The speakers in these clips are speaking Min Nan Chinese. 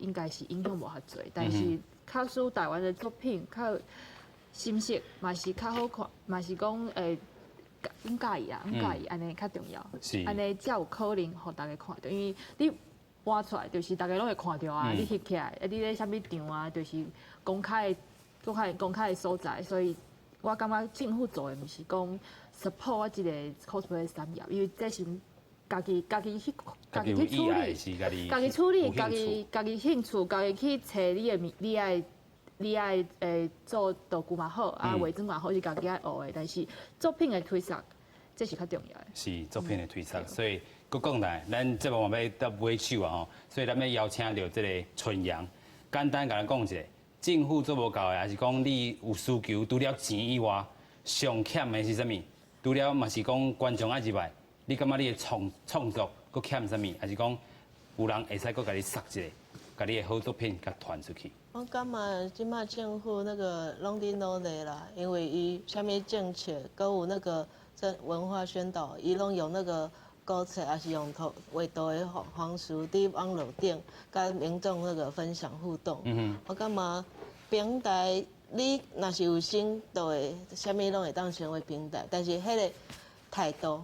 應該是影響無遐濟，但是較使台灣的作品較深色，嘛是較好看，嘛是講阮佮意啊，阮佮意，按呢較重要。按呢才有可能予大家看著，因為你搬出來就是大家攏會看著啊，你翕起來，啊你咧啥物場啊，就是公開、公開、公開的所在，所以我感覺政府做的毋是講 support 我這個 cosplay 產業，因為這是家己家己去家己去處理，家己處理，家己家己興趣，家己去揣你的物，你愛做道具嘛好，啊化妝嘛好，是家己愛學的。但是作品的推廣，這是較重要的。是作品的推廣，所以閣講來，咱節目嘛欲到尾手啊吼，所以咱欲邀請著這個春陽，簡單共咱講一下，政府做無夠的，抑是講你有需求，除了錢以外，上欠的是啥物？除了嘛是講觀眾愛入來，你感覺你的創作閣欠啥物？抑是講有人會使閣共你殺一下，共你的好作品共傳出去？我感覺這擺政府那個攏佇努力啦，因為伊啥物政策，閣有那個這文化宣導，伊攏用那個歌冊，抑是用圖畫圖的方式，佇網路頂，佮民眾那個分享互動。我感覺平台，你若是有心，就會啥物攏會當成為平台，但是彼個態度。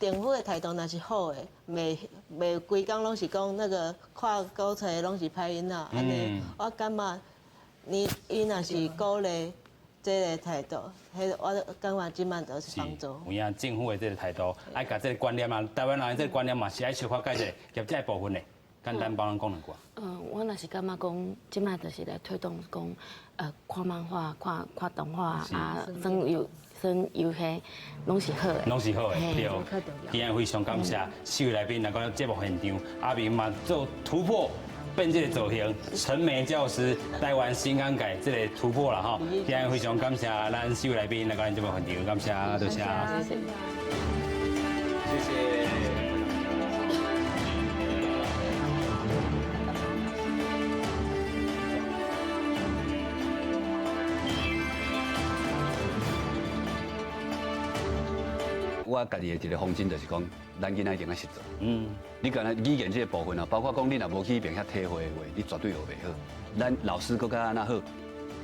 政府的態度若是好的，袂袂規工攏是講那個看古冊攏是歹囡仔，按呢，我感覺你伊若是鼓勵這個態度，彼個我感覺這擺就是幫助。有影政府的這個態度，愛共這個觀念啊，台灣人的這個觀念嘛是愛小可改一下，業這部分的，簡單幫咱講兩句。我若是感覺講，這擺就是來推動講，看漫畫、看看動畫啊，耍遊耍遊戲，攏是好的。攏是好的，對。今日非常感謝四位來賓來到節目現場，阿明嘛做突破，變這個造型，陳梅教師，台灣新眼界這個突破啦吼。今日非常感謝咱四位來賓來到咱節目現場，感謝，多謝。謝謝。我家己的一個方針就是講，咱囡仔一定愛識做。你干焦語言這個部分啊，包括講你若無去彼邊遐體會的話，你絕對學袂好。咱老師閣較按怎好，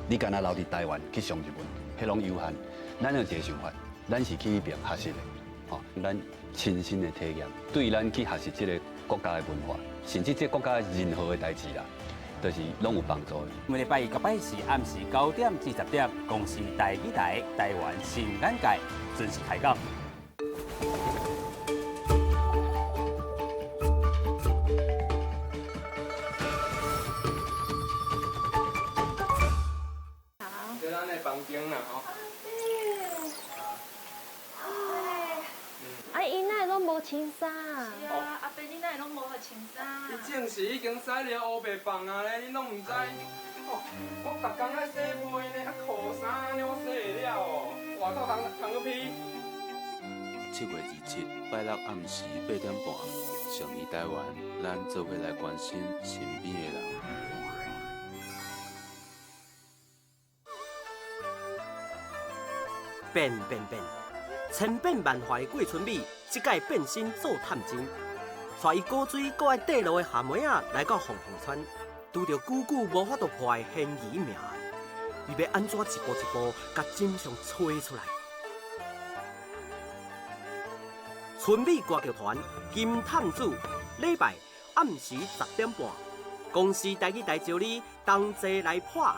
你干焦留佇台灣去上日文，彼攏有限。咱有一個想法，咱是去彼邊學習的，吼，咱親身的體驗，對咱去學習這個國家的文化，甚至這個國家任何的代誌啦，就是攏有幫助的。每禮拜一佮拜四暗時9點至10點，公視台語台台灣新眼界準時開講。好。這咱的房間啦，吼。啊，伊哪會攏無穿衫？是啊，阿伯，你哪會攏無穿衫？伊證是已經洗了烏白放啊咧，恁攏毋知。哦，我逐工愛洗被呢，啊褲衫呢，我洗會了哦。外口通通閣披。7月27，拜六暗時8點半，上伊台灣，咱做伙來關心身邊的人。變變變，千變萬化的桂春美，這擺變身做探偵，帶伊古錐閣愛綴路的鹹妹仔來到鳳凰村，拄著久久無法度破的懸疑命案，伊欲按怎一步一步共真相揣出來？春美歌劇團金探子，禮拜暗時10點半，公視台語台招你同齊來破案。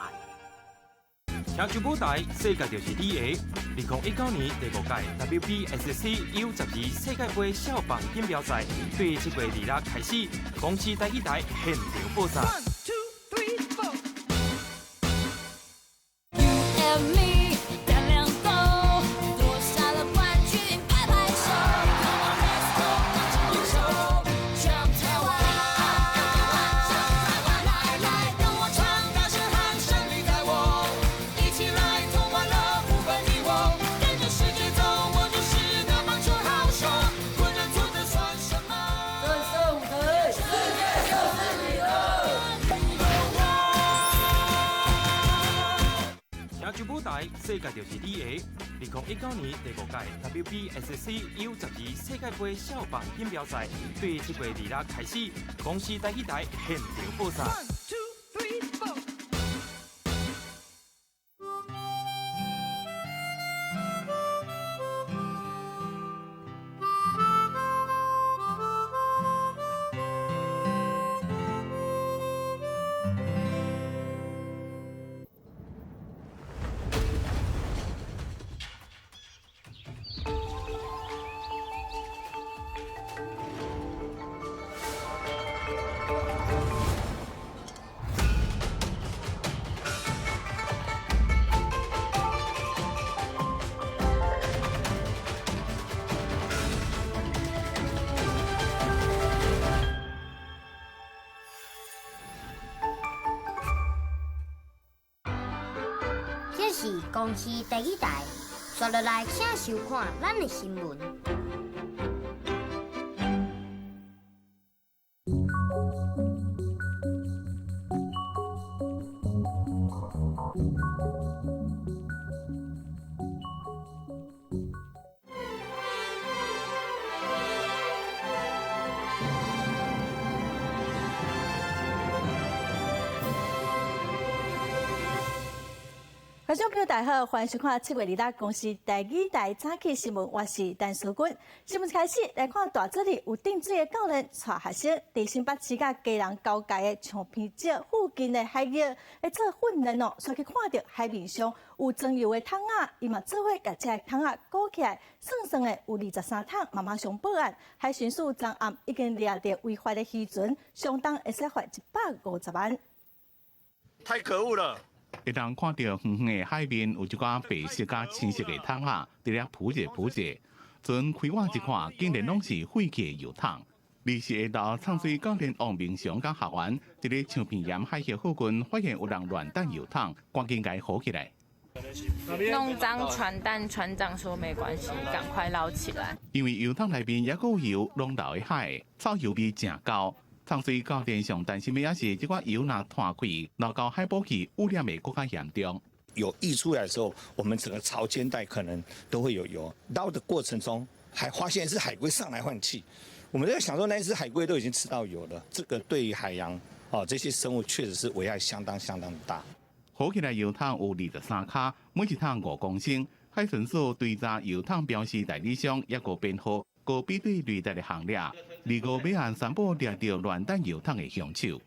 聽上舞台，世界就是你的。2019年第五屆 WBSC U12世界盃少棒錦標賽，對7月26開始，公視台語台現場播送。 One, two, three, four. You and me，膽量夠，奪下了冠軍，拍拍手。Come on, let's go，握緊手，上台灣，上台灣，來來，跟我唱，大聲喊，勝利在握，一起來，同歡樂，不分你我，跟着世界走，我就是個棒球好手，困難挫折算什麼？正式舞台，世界就是你的。你的我。聽上舞台，世界就是你的。2019年第五屆 WBSC U12世界盃少棒錦標賽對7月26開始，公視台語台現場播送。 One, two, three, four. 這是公視第一台，刷落來請收看咱的新聞。觀眾朋友大家好，歡迎收看7月26公視台語台早起新聞，我是陳淑君。新聞開始來看大水里有浸水的教練帶學生，佇新北市佮基隆交界的橡皮石附近的海域咧做訓練哦，煞去看著海面上有裝油的桶仔，伊嘛做伙共這个桶仔鼓起來，算算的有23桶，嘛馬上報案。海巡署昨暗已經掠著違法的漁船，相當會使罰150萬。太可惡了！會當看著遠遠的海面有一寡白色佮青色的桶仔，佇咧浮者浮者。船開碗一看，竟然攏是廢棄的油桶。二是下晝，藏水教練王明祥佮學員佇咧長坪岩海域附近發現有人亂擲油桶，趕緊共伊好起來。弄髒船單，船長說沒關係，趕快撈起來。因為油桶內面猶閣有油，攏流佇海，臭油味誠厚。藏水教練上擔心的也是，這寡油若湠開，流到海埔去，污染會閣較嚴重。有溢出來的時候，我們整個潮間帶可能都會有油。撈的過程中，還發現一隻海龜上來換氣，我們在想說，那一隻海龜都已經吃到油了，這個對於海洋哦這些生物確實是危害相當相當大。好起來油桶有23跤，每一桶5公升。海巡署追查油桶標示代理商，抑閣編號。高比對雷達的行列，25尾案宣布掠著亂擲油桶的兇手。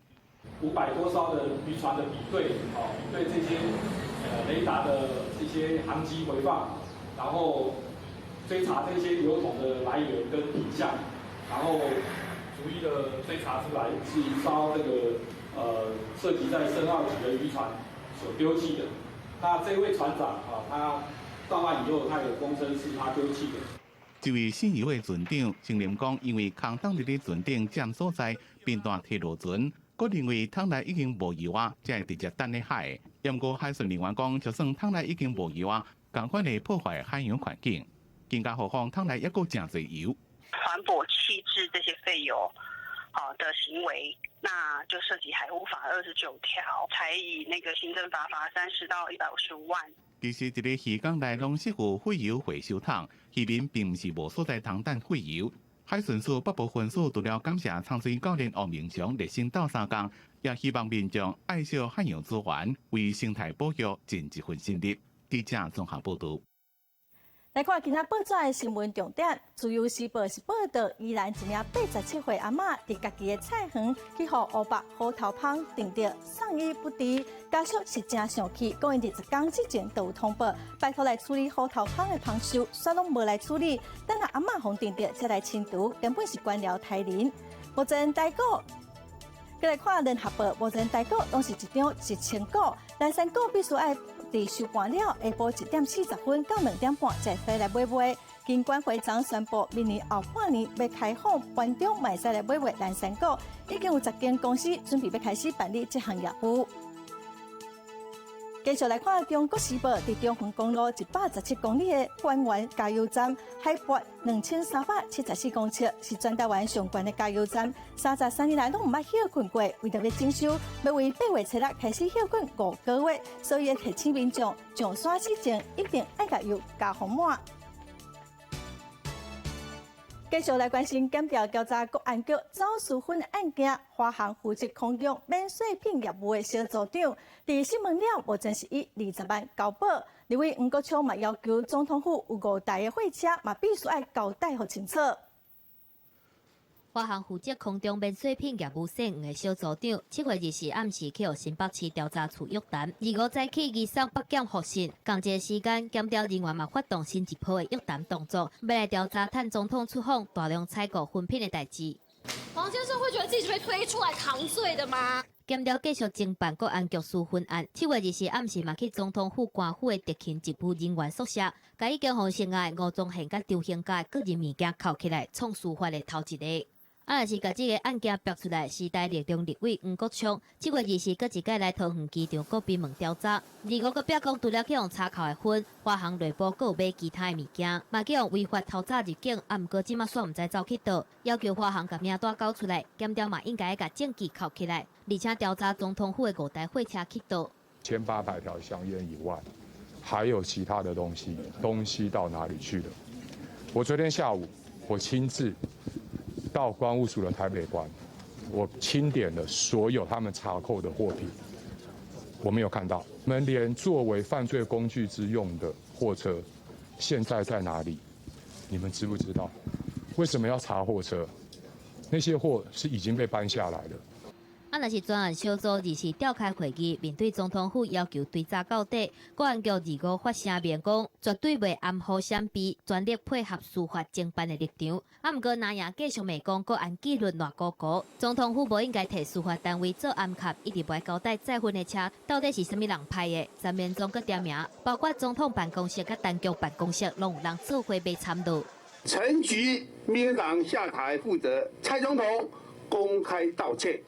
500多艘的漁船的比對，哦，比對這些雷達的這些航跡回放，然後追查這些油桶的來源跟品項，然後逐一的追查出來是一艘這個涉及在深澳級的漁船所丟棄的。那這位船長啊，他到岸以後，他有供稱是他丟棄的。這位姓游的船長承認講，因為空桶佇咧船頂佔所在，便當提落船，閣認為桶內已經無油啊，才會直接擲佇海。毋過海巡人員講，就算桶內已經無油啊，仝款會破壞海洋環境。更加何況桶內猶閣誠濟油。船舶棄置這些廢油，好的行為，那就涉及海污法29條，才以那個行政罰罰30到155萬。其實，佇咧漁港內攏設有廢油回收桶，漁民並毋是無所在通擲廢油。海巡署北部分署除了感謝藏水教練王明祥熱心鬥相共，也希望民眾愛惜海洋資源，為生態保育盡一份心力。記者綜合報導。來看今仔報紙的新聞重點，自由時報是報導，宜蘭一名87歲阿嬤佇家己的菜園去予烏白虎頭蜂叮著，送醫不治，家屬是誠生氣，講𪜶20工之前就有通報，拜託來處理虎頭蜂的蜂獸，煞攏無來處理，等阿嬤予叮著才來清除，根本是官僚刣人。目前台股，閣來看聯合報，目前台股攏是一張1000股，南山股必須愛佇收盤了，下晡1點40分到2點半才會來買賣。金管會昨宣布，明年後半年欲開放盤中嘛會使來買賣蘭山股，已經有10間公司準備欲開始辦理這項業務。繼續來看中國時報，佇中橫公路117公里的關原加油站，海拔2374公尺，是全台灣上懸的加油站。33年來攏毋捌歇睏過，為著欲整修，欲為8月初6開始歇睏5個月，所以提醒民眾上山之前一定愛共油加予滿。繼續來關心檢調調查國安局走私粉案件，華航負責空中免稅品業務的小組長，佇審問了，目前是以20萬交保。立委黃國昌嘛要求總統府有五台的貨車，嘛必須愛交代予清楚。華航負責空中免稅品業務線的小組長，7月24暗時去予新北市調查處約談，25早起移送北檢複訊，仝一个時間，檢調人員嘛發動新一波的約談動作，欲來調查趁總統出訪大量採購粉品的代誌。黃先生會覺得自己是被推出來扛罪的嗎？檢調繼續偵辦國安局私分案，7月24暗時嘛去總統府官府的特勤職務人員宿舍，共已經予涉案吳宗憲佮張興家個人物件扣起來，創司法的頭一个。啊，若是共這个案件爆出來，時代力量立委黃國昌7月24閣一擺來桃園機場國賓門調查，25閣表講除了去予查扣的粉，華航內部閣有買其他的物件，嘛去予違法偷走入境，啊，毋過這馬煞毋知走去佗，要求華航共名單交出來，檢調嘛應該共證據扣起來，而且調查總統府的五台貨車去佗。 1800條香菸以外，還有其他的東西，東西到哪裡去了？我昨天下午我親自到關務署的台北關，我清點了所有他們查扣的貨品，我沒有看到。我們連作為犯罪工具之用的貨車，現在在哪裡？你們知不知道？為什麼要查貨車？那些貨是已經被搬下來了。啊，若是專案小組24召開會議，面對總統府要求追查到底，國安局25發聲明講，絕對袂含糊閃避，全力配合司法偵辦的立場。啊，毋過藍營繼續罵講國安紀律爛糊糊，總統府無應該替司法單位做掩蓋，一直袂交代載粉的車到底是啥物人派的。陳明忠閣點名，包括總統辦公室佮陳局辦公室，攏有人做伙買參落。陳菊秘書長下台負責，蔡總統公開道歉。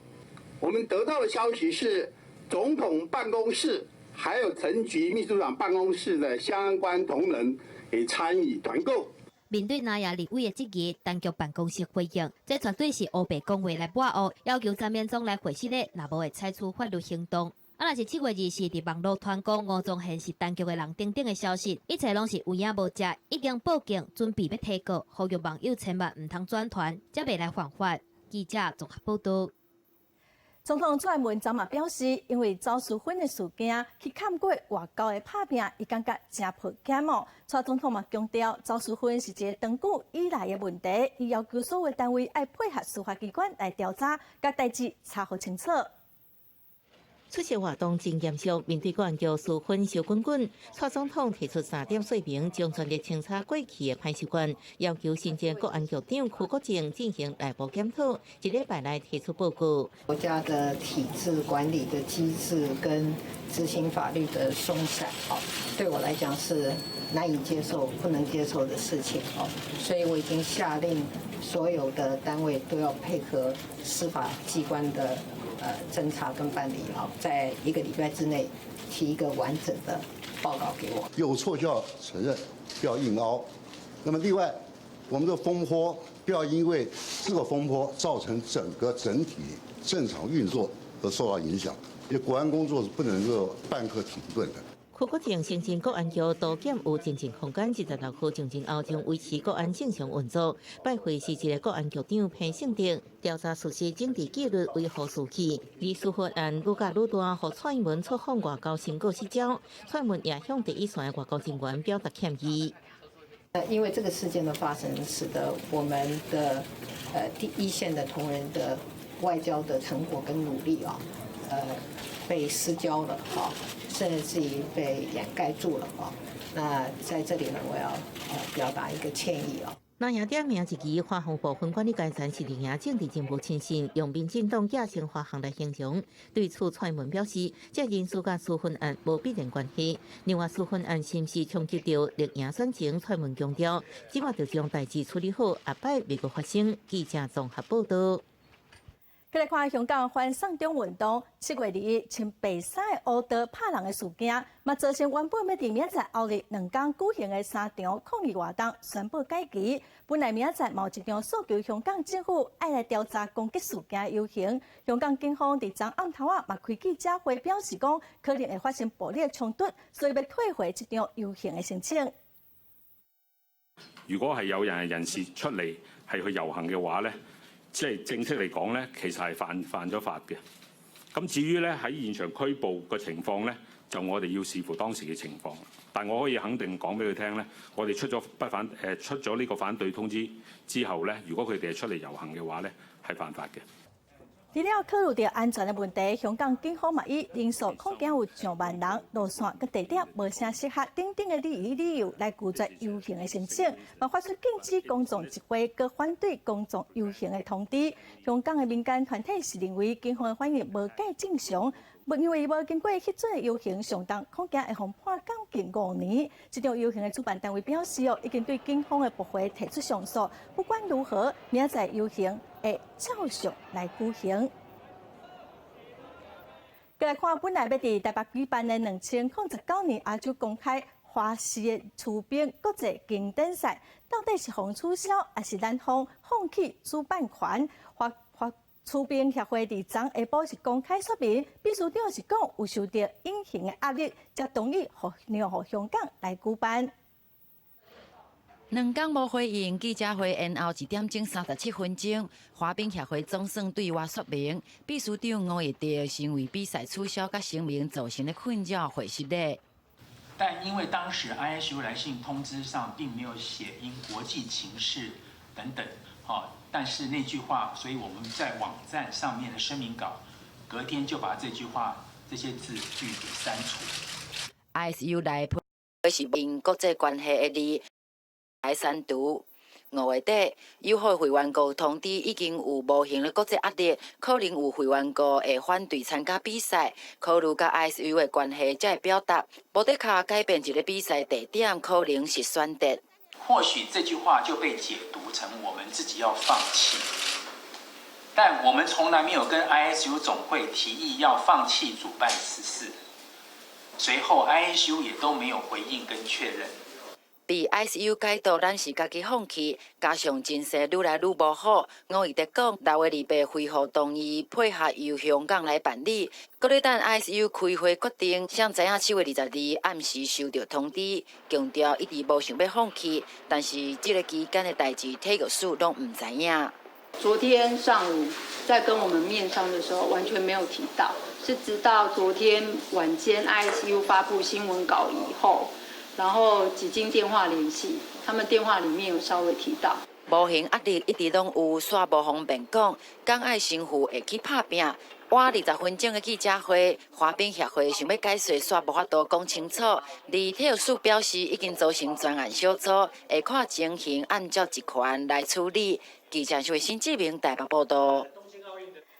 我們得到的消息是，總統辦公室還有陳菊秘書長辦公室的相關同仁也參與團購。面對藍營立委的質疑，陳局辦公室回應：這絕對是烏白講話來抹烏，要求陳明忠來回釋咧，若無會採取法律行動。啊，若是7月24佇網路傳講吳宗憲是陳局的人等等的消息，一切攏是有影無跡，已經報警準備欲提告，呼籲網友千萬毋通轉傳，才袂來犯法。記者綜合報導。總統蔡英文昨嘛表示，因為走私粉的事件去崁過外交的拍拚，伊感覺誠抱歉哦。蔡總統嘛強調，走私粉是一个長久以來的問題，伊要求所有單位愛配合司法機關來調查，共代誌查予清楚。出席活動真嚴肅，面對國安局私粉燒滾滾，蔡總統提出三點說明，將全力清查過去的歹習慣，要求新任國安局長邱國正進行內部檢討，一禮拜內提出報告。國家的體制管理的機制跟執行法律的鬆散，哦，對我來講是難以接受、不能接受的事情，哦，所以我已經下令所有的單位都要配合司法機關的偵查跟辦理啊，在一個禮拜之內提一個完整的報告給我。有錯就要承認，不要硬凹。那麼另外，我們的風波不要因為這個風波造成整個整體正常運作而受到影響。因為國安工作是不能夠半刻停頓的。邱國正承認國安局多檢有前進空間，26號上任後將維持國安正常運作。拜會是一个國安局長彭勝德調查屬實政治紀律維護士氣。而司法案愈加愈大，予蔡英文出訪外交成果失焦。蔡英文也向第一線的外交人員表達歉意。因為這個事件的發生，使得我們的第一線的同仁的外交的成果跟努力啊，被失焦了啊，甚至於被掩蓋住了啊。那在這裡呢，我要表達一個歉意啊。藍營點名一支華航部分管理階層是綠營政治人物親信，用民進黨寄生華航來形容。對此，蔡英文表示，這人事佮私分案無必然關係。另外，私分案是毋是衝擊著綠營選情？蔡英文強調，這馬著將代誌處理好，下擺袂閣發生。記者綜合報導。閣來看香港反送中運動，7月21，穿白衫的烏刀拍人的事件，嘛造成原本欲佇明仔載後日兩工舉行的三場抗議活動宣布改期。本來明仔載嘛有一場訴求香港政府愛來調查攻擊事件的遊行，香港警方佇昨暗頭仔嘛開記者會表示講，可能會發生暴力衝突，所以欲退回這場遊行的申請。如果係有人士出嚟係去遊行嘅話咧，即係正式嚟講咧，其實係犯咗法嘅。咁至於咧喺現場拘捕嘅情況咧，就我哋要視乎當時嘅情況。但我可以肯定講俾佢聽咧，我哋出咗不反誒出咗呢個反對通知之後咧，如果佢哋係出嚟遊行嘅話咧，係犯法嘅。除了考慮著安全的問題，香港警方嘛以人數恐驚有上萬人，路線佮地點無啥適合等等的理由來拒絕遊行的申請，嘛發出禁止公眾集會佮反對公眾遊行的通知。香港的民間團體是認為警方的反應無介正常，因為無經過批准的遊行上當恐驚會予判監禁5年。這場遊行的主辦單位表示哦，已經對警方的駁回提出上訴。不管如何，明仔載遊行會照常來舉行。閣來看，本來欲佇台北舉辦的2019年亞洲公開花式的溜冰國際經典賽，到底是予取消，抑是咱方放棄主辦權？華溜冰協會佇昨下晡是公開說明，秘書長是講有受著隱形的壓力，才同意予讓予香港來舉辦。兩工無回應，記者會延後1點鐘37分鐘，滑冰協會總算對外說明，秘書長吳奕德是因為比賽取消佮聲明造成的困擾會失禮。但因為當時 ISU 來信通知上並沒有寫因國際情勢等等，但是那句話，所以我們在網站上面的聲明稿，隔天就把這句話這些字句給刪除。 ISU 來批是因國際關係的字來刪除。5月底，友好會員國通知已經有無形的國際壓力，可能有會員國會反對參加比賽，考慮佮 ISU 的關係才會表達，無的確改變一個比賽地點可能是選擇。或許這句話就被解讀成我們自己要放棄，但我們從來沒有跟 ISU 總會提議要放棄主辦此事。隨後 ISU 也都沒有回應跟確認。被 ISU 解讀，咱是家己放棄，加上情勢愈來愈無好，吳奕德講6月28回復同意配合由香港來辦理，閣咧等 ISU 開會決定，誰知影7月22暗時收著通知，強調一直無想欲放棄，但是這个期間的代誌，體育署攏毋知影。昨天上午在跟我們面商的時候，完全沒有提到，是直到昨天晚間 ISU 發布新聞稿以後。然後幾經電話聯繫，他們電話裡面有稍微提到。無形壓力一直攏有，煞無方便講，講愛身負會去拍拚。晚20分鐘的記者會，滑冰協會想欲解說，煞無法度講清楚。而體育署表示，已經組成專案小組，會看情形按照職權來處理。記者是新志明台北報道。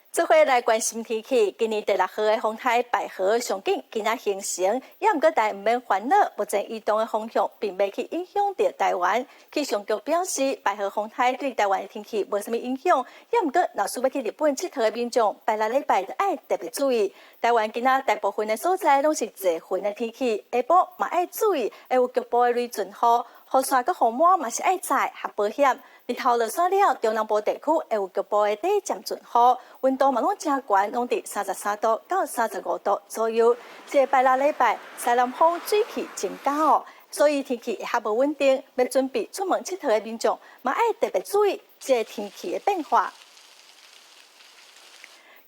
做伙來關心天氣，今年第六號的風颱百合上緊今仔形成，也毋過但毋免煩惱，目前移動的方向並袂去影響著台灣。氣象局表示，百合風颱對台灣的天氣無啥物影響，也毋過若是欲去日本𨑨迌的民眾，拜六禮拜就愛特別注意。台灣今仔大部分的所在攏是濟雲的天氣，下晡嘛愛注意會有局部的雷陣雨，雨傘佮雨帽嘛是愛帶較保險。日頭落山了，中南部地區會有局部的短暫陣雨，溫度嘛攏誠懸，攏佇33度到35度左右。這個拜六禮拜，西南風水氣增加哦，所以天氣會較無穩定。欲準備出門𨑨迌的民眾嘛愛特別注意這個天氣的變化。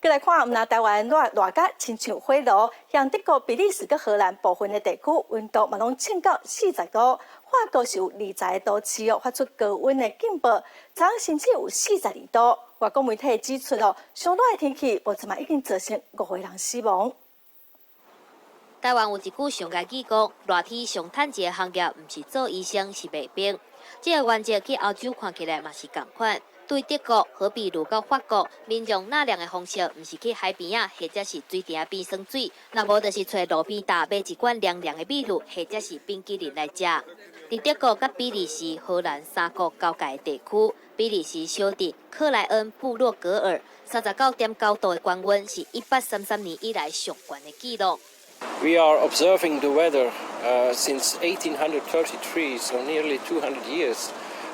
閣來看，毋但台灣熱熱甲親像火爐，像德國、比利時佮荷蘭部分的地區，溫度嘛攏衝到40度。法國是有20個都市哦，發出高溫的警報，昨昏甚至有42度。外國媒體指出哦，上熱的天氣，目前嘛已經造成五個人死亡。台灣有一句上佳語講，熱天上趁錢的行業，毋是做醫生，是賣冰。這个原則去歐洲看起來嘛是仝款。對德國、荷比盧到法國，民眾納涼的方式，毋是去海邊仔，或者是水池邊耍水，若無就是揣路邊擔買一罐涼涼的美祿，或者是冰淇淋來食。佇德國佮比利時、荷蘭三國交界的地區，比利時小鎮克萊恩布洛格爾39.9度的高溫是1833年以來上懸的紀錄。 We are observing the weather since 1833, so nearly 200 years,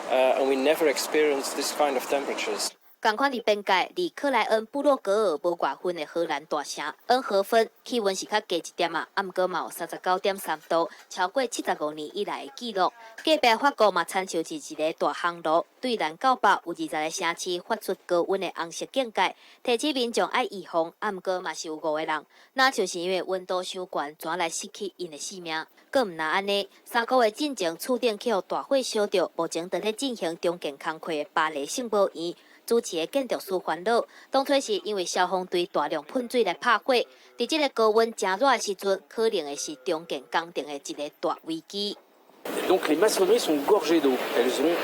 and we never experienced this kind of temperatures. 仝款佇邊界，離克萊恩布洛格爾無偌遠的荷蘭大城恩荷芬，氣溫是較低一點仔，毋過嘛有39.3度，超過75年以來的紀錄。隔壁法國嘛親像是一個大烘爐，對南到北有20個城市發出高溫的紅色警戒，提醒民眾愛預防。毋過嘛是有五個人，若就是因為溫度傷懸，轉來失去𪜶的性命。閣毋但按呢，3個月進前厝頂去予大火燒著，目前正咧進行重建工課的巴黎聖母院。主持的建築師煩惱，當初是因為消防隊大量噴水來拍火，佇這個高溫誠熱的時陣，可能會是重建工程的一個大危機。 Donc les maçonneries sont gorgées d'eau, elles ont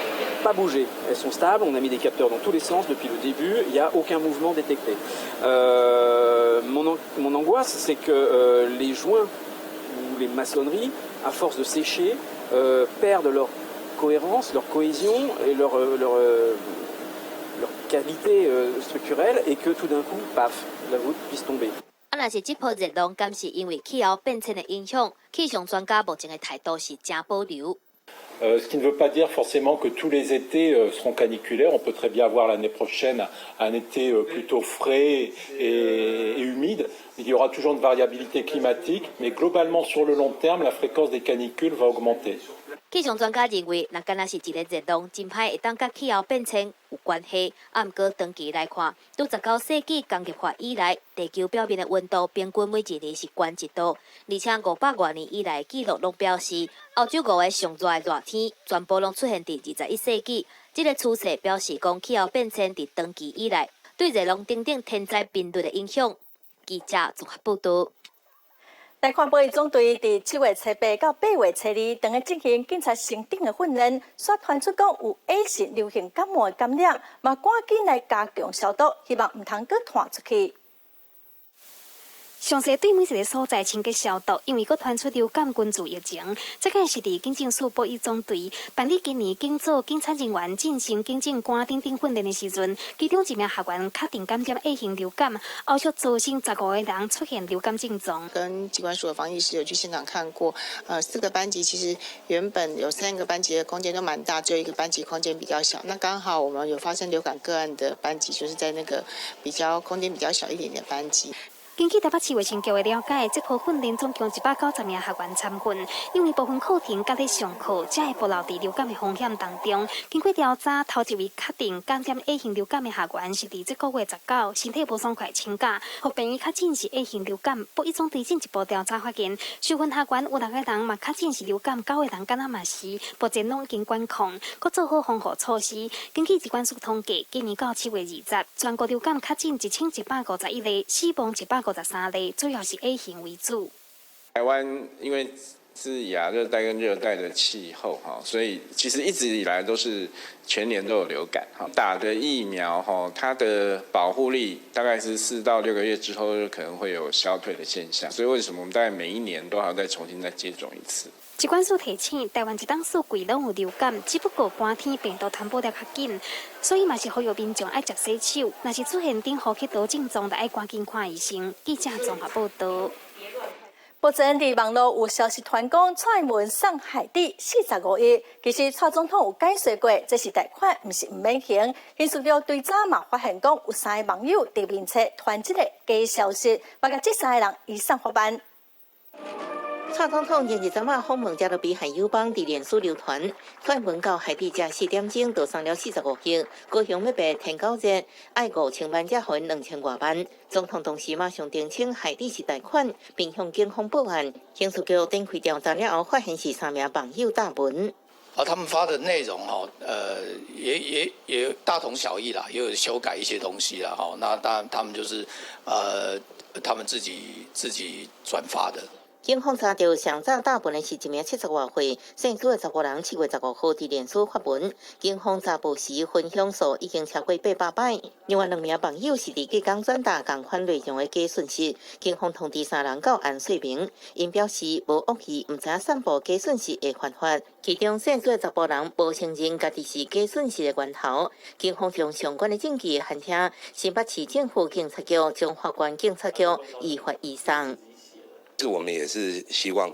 pas bougé, elles sont stables. On a mis des capteurs dans tous les sens depuis le début, il n'y a aucun mouvement détecté. Mon angoisse, c'est que les joints ou les maçonneries, à force de sécher, perdent leur cohérence, leur cohésion et leur qualité structurelle et que tout d'un coup, paf, la voûte puisse tomber. 啊，若是這波熱浪，敢是因為氣候變遷的影響？氣象專家目前的態度是誠保留。 Ce qui ne veut pas dire forcément que tous les étés seront caniculaires. On peut très bien avoir l'année prochaine un été plutôt frais et humide. Il y aura toujours une variabilité climatique, mais globalement sur le long terme, la fréquence des canicules va augmenter. 氣象專家認為，若敢若是一個熱浪，真歹會當佮氣候變遷有關係。啊，毋過長期來看，自19世紀工業化以來，地球表面的溫度平均每一年是懸1度，而且500外年以來的紀錄攏表示，歐洲五個上熱的熱天，全部攏出現佇21世紀。這個趨勢表示講，氣候變遷佇長期以來對熱浪等等天災頻率的影響。記者綜合報導。來看保育總隊佇7月初8到8月初2，當咧進行警察成長的訓練，煞傳出講有 A 型流行感冒的感染，嘛趕緊來加強消毒，希望毋通閣傳出去。詳細對每一个所在清潔消毒，因為閣傳出流感群聚疫情。這個是佇警政署保育總隊辦理今年警組警察人員進行警政官等等訓練的時陣，其中一名學員確定感染 A 型流感，後續造成15個人出現流感症狀。跟疾管署的防疫師有去現場看過，四個班級其實原本有三個班級的空間都蠻大，只有一個班級空間比較小。那剛好我們有發生流感個案的班級，就是在那個比較空間比較小一點點的班級。根據台北市衛生局的了解，這波訓練總共190名學員參訓，因為部分課程佮咧上課，才會暴露佇流感的風險當中。經過調查，頭一位確定感染 A 型流感的學員是佇這個月19，身體無爽快請假，予病院確診是 A 型流感。保育總隊進一步調查發現，受訓學員有六個人嘛確診是流感，九個人敢若嘛是，目前攏已經管控，閣做好防護措施。根據疾管署統計，今年到7月20，全國流感確診1151例，死亡153例，主要是 A 型為主。台灣因為是亞熱帶跟熱帶的氣候哈，所以其實一直以來都是全年都有流感哈。打的疫苗哈，它的保護力大概是4到6個月之後就可能會有消退的現象，所以為什麼我們大概每一年都還要再重新再接種一次？疾管署提醒，台灣一冬四季攏有流感，只不過寒天病毒傳播得較緊，所以嘛是呼籲民眾愛捷洗手。若是出現頂呼吸道症狀，就愛趕緊看醫生。記者綜合報導。目前佇網路有消息傳講，蔡英文送海地45億，其實蔡總統有解釋過，這是貸款，毋是毋免還。刑事局對早嘛發現講，有三个網友佇面冊傳這個假消息，嘛共這三个人移送法辦。蔡總統前日昨晚訪問加勒比海友邦，佇臉書流傳，蔡英文到海地食四點鐘，就送了45億，高雄欲辦天狗節，愛5000萬才還2000外萬。總統當時馬上澄清海地是貸款，並向警方報案。刑事局展開調查了後，發現是三名網友貼文。啊，他們發的內容哈，也大同小異啦，也有修改一些東西啦，哈。那當然他們就是，他們自己轉發的。警方查著上早打文的是一名70外歲姓朱的查埔人，7月15號佇臉書發文，警方查報時分享數已經超過800擺。另外兩名網友是佇隔工轉達仝款內容的假訊息，警方通知三人到案說明，𪜶表示無惡意，毋知影散布假訊息會犯法。其中姓朱的查埔人無承認家己是假訊息的源頭，警方將相關的證據函請新北市政府警察局、彰化縣警察局依法移送。是我們也是希望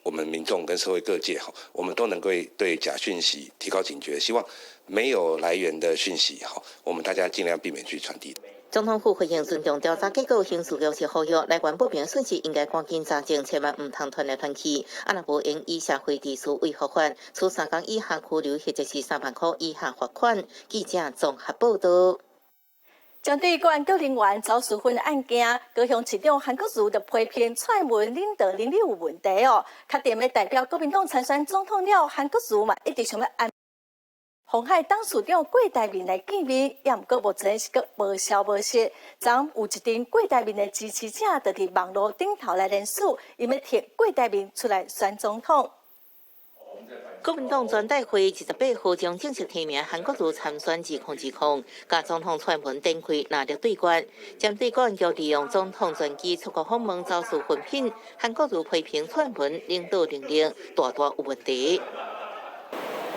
我們民眾跟社會各界哈，我們都能夠對假訊息提高警覺，希望沒有來源的訊息哈，我們大家盡量避免去傳遞。總統府回應尊重調查結果，刑事局是呼籲來源不明訊息應該趕緊查證，千萬毋通傳來傳去。啊，若無應依社會秩序維護法，處3工以下拘留或者是3萬塊以下罰款。記者綜合報道。針對國安局人員走私粉案件，高雄市長韓國瑜就批評蔡英文領導能力有問題哦。確定欲代表國民黨參選總統了，韓國瑜嘛一直想欲安鴻海董事長郭台銘來見面，也毋過目前是閣無消無息。昨有一陣郭台銘的支持者就佇網路頂頭來聯署，伊欲提郭台銘出來選總統。國民黨全代會28號將正式提名韓國瑜參選2020，佮總統蔡英文展開藍綠對決。針對國安局利用總統專機出國訪問走私粉品，韓國瑜批評蔡英文領導能力大大有問題。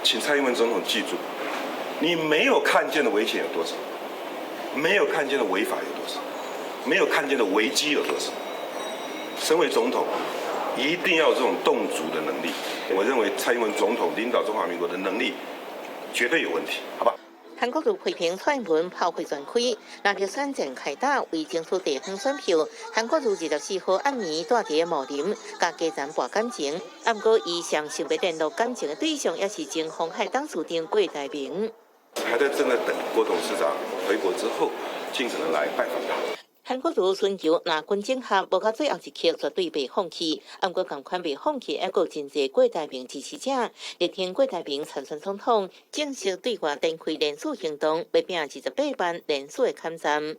請蔡英文總統記住，你沒有看見的危險有多少，沒有看見的違法有多少，沒有看見的危機有多少。身為總統，一定要有這種洞燭的能力。我認為蔡英文總統領導中華民國的能力絕對有問題，好吧？韓國瑜批評蔡英文炮火全開，藍綠選戰開打，為爭取地方選票，韓國瑜24號暗暝蹛佇茂林，佮家人搏感情。啊，毋過伊上想欲聯絡感情的對象，也是前鴻海董事長郭台銘。還在正在等郭董事長回國之後，盡可能來拜訪他。韓國瑜尋求藍軍整合，無到最後一刻絕對袂放棄。毋過仝款袂放棄，猶閣有真濟郭台銘支持者，力挺郭台銘參選總統，正式對外展開聯署行動，欲拼28萬聯署的坎站。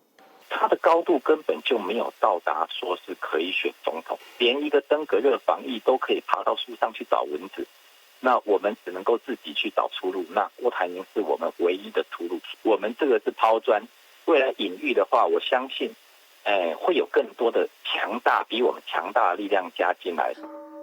他的高度根本就沒有到達，說是可以選總統，連一個登革熱防疫都可以爬到樹上去找蚊子，那我們只能夠自己去找出路。那郭台銘是我們唯一的出路。我們這個是拋磚，未來隱喻的話，我相信。會有更多的強大，比我們強大的力量加進來。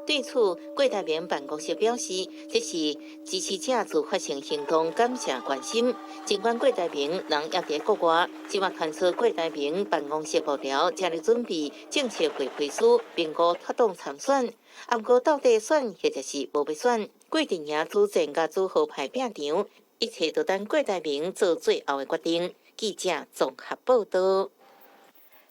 對此，郭台銘辦公室表示，這是支持者自發性行動，感謝關心。儘管郭台銘人猶佇國外，這馬傳出郭台銘辦公室幕僚正咧準備正式會批書，評估脫黨參選。啊，毋過到底選或者是無欲選，郭陣營主戰佮主和派拼場，一切都等郭台銘做最後的決定。記者綜合報道。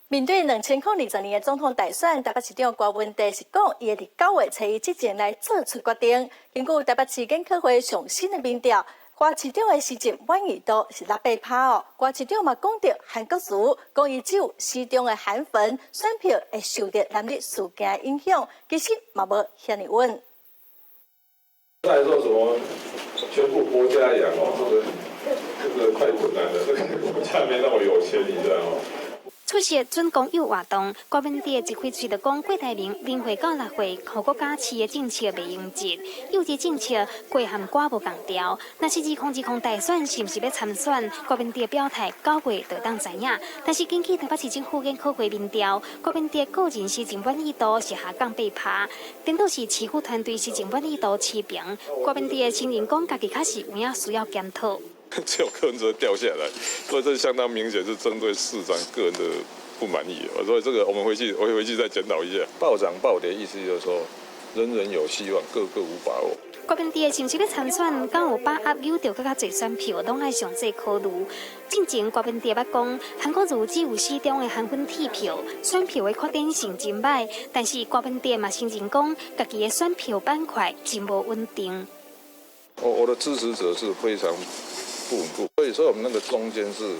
面對2020年的總統大選，台北市長郭文哲是講，伊會佇9月初一之前來做出決定。根據台北市檢考會上新的民調，郭市長的施政滿意度是6、8趴哦。郭市長嘛講著韓國瑜，講伊只有死忠的韓粉，選票會受著藍綠事件影響，其實嘛無遐爾穩。再說什麼全部國家養哦，這個太困難了，這個國家沒那麼有錢，你知道嗎？出席準公友活動，郭文哲一開喙就講郭台銘零歲到6歲，予國家飼的政策袂用得，幼稚政策郭和郭無仝調。若是2020大選是毋是欲參選？郭文哲表態9月就當知影。但是根據台北市政府研考會民調，郭文哲個人施政滿意度是下降8趴，顛倒是市府團隊施政滿意度持平。郭文哲承認講，家己確實有影需要檢討。只有柯文哲掉下來，所以這相當明顯是針對市長個人的不滿意。所以這個我們回去，我回去再檢討一下。暴漲暴跌，意思就是說，人人有希望，個個無把握。郭文哲是毋是欲參選，敢有把握扭著閣較濟選票，攏愛詳細考慮。進前郭文哲捌講，韓國瑜只有死忠的韓粉鐵票，選票的確定性真䆀。但是郭文哲嘛承認講，家己的選票板塊真無穩定。我的支持者是非常不穩固，所以說我們那個中間是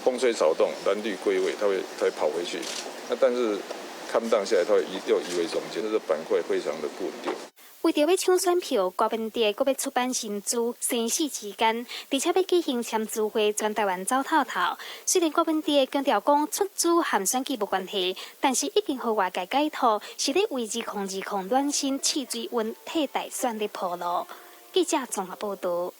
風吹草動，藍綠歸位，它會跑回去。那但是看不當下來，它會移又移回中間，這個板塊非常的不穩定。為著欲搶選票，郭文哲閣欲出版新書，生死之間，而且欲舉行簽字會，全台灣走透透。雖然郭文哲強調講出資和選舉無關係，但是已經予外界解讀是咧為2020暖身試水溫替代選咧鋪路。記者綜合報導。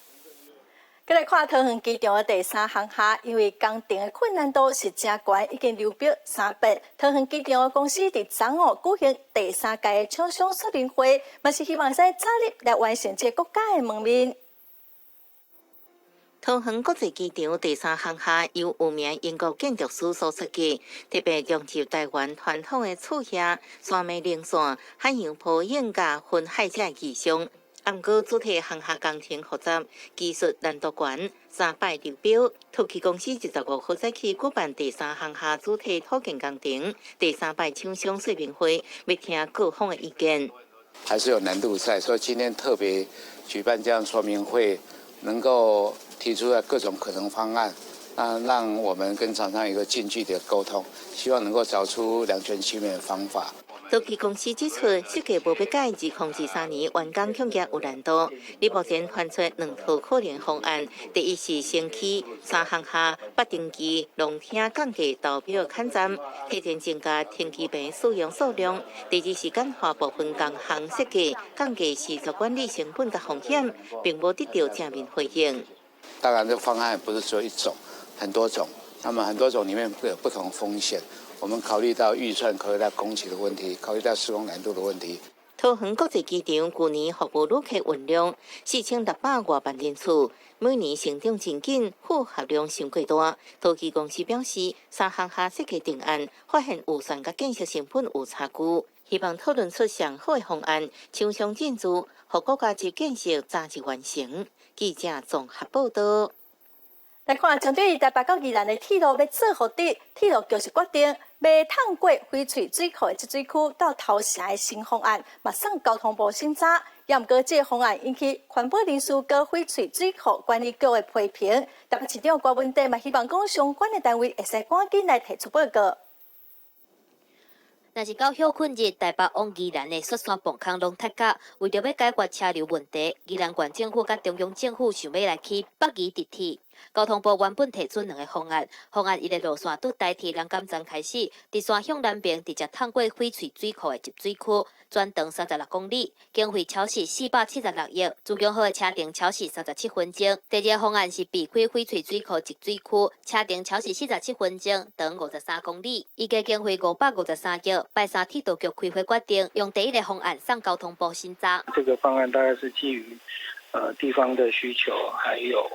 閣來看桃園機場的第三航廈，因為工程的困難度是誠懸，已經流標三遍。桃園機場的公司佇昨昏舉行第三屆的廠商說明會，嘛是希望會使早日來完成這個國家的門面。桃園國際機場第三航廈由有名英國建築師所設計，特別融入台灣傳統的厝瓦、山脈稜線、海洋波影佮分海這意象。毋過主體航廈工程複雜，技術難度懸，三擺流標。土氣公司25號早起舉辦第三航廈主體土建工程第三擺廠商說明會，欲聽各方的意見。還是有難度在，所以今天特別舉辦這樣說明會，能夠提出來各種可能方案，那讓我們跟廠商一個近距離的溝通，希望能夠找出兩全其美的方法。土氣公司指出，設計無欲改，2023年完工恐驚有難度。你目前傳出兩套可能方案，第一是先起三航廈北登機龍廳降低投標坎站，提前增加停機坪使用數量；第二是簡化部分工項設計，降低施作管理成本佮風險，並無得到正面回應。當然，這個方案不是只有一種，很多種。那麼很多種裡面會有不同風險。我們考慮到預算，考慮到工期的問題，考慮到施工難度的問題。桃園國際機場舊年服務旅客運量4600外萬人次，每年成長真緊，負荷量傷過大。土氣公司表示，三航廈設計定案，發現預算佮建設成本有差距，希望討論出上好的方案，廠商進駐，予國家級建設早日完成。記者綜合報導。來看，針對台北到宜蘭的鐵路欲做予直，鐵路局是決定欲通過翡翠水庫的集水區到頭城的新方案，嘛送交通部審查。也毋過，這個方案引起環保人士佮翡翠水庫管理局的批評。台北市長郭文哲嘛希望講相關的單位會使趕緊來提出報告。若是到歇睏日，台北往宜蘭的雪山磅空攏塞甲，為著欲解決車流問題，宜蘭縣政府佮中央政府想欲來起北宜直鐵。交通部原本提出兩个方案，方案一的路線佇台鐵南港站開始，直線向南邊直接通過翡翠水庫的集水區，全長36公里，經費超時476億，自強號的車程超時37分鐘。第二个方案是避開翡翠水庫集水區，車程超時47分鐘，長53公里，預計經費553億。拜三鐵道局開會決定，用第一个方案送交通部審查。這個方案大概是基於地方的需求，還有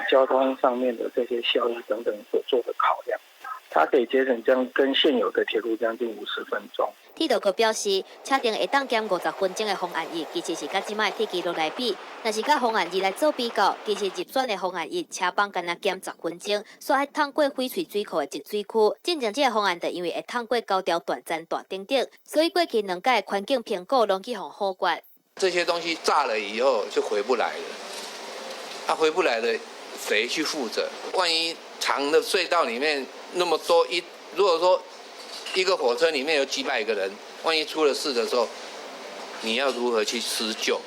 交通上面的這些效益等等所做的考量，它可以節省將跟現有的鐵路將近50分鐘。鐵道局表示，車程會當減50分鐘的方案一，其實是佮這擺鐵支路來比，若是佮方案二來做比較，其實入選的方案一車班干焦減10分鐘，煞愛通過翡翠水庫的集水區。進前這个方案就因為會通過高條斷層帶等等，所以過去兩屆環境評估攏去予否決。這些東西炸了以後就回不來了，啊，回不來了，誰去負責？萬一長的隧道裡面那麼多一，如果說一個火車裡面有幾百個人，萬一出了事的時候，你要如何去施救？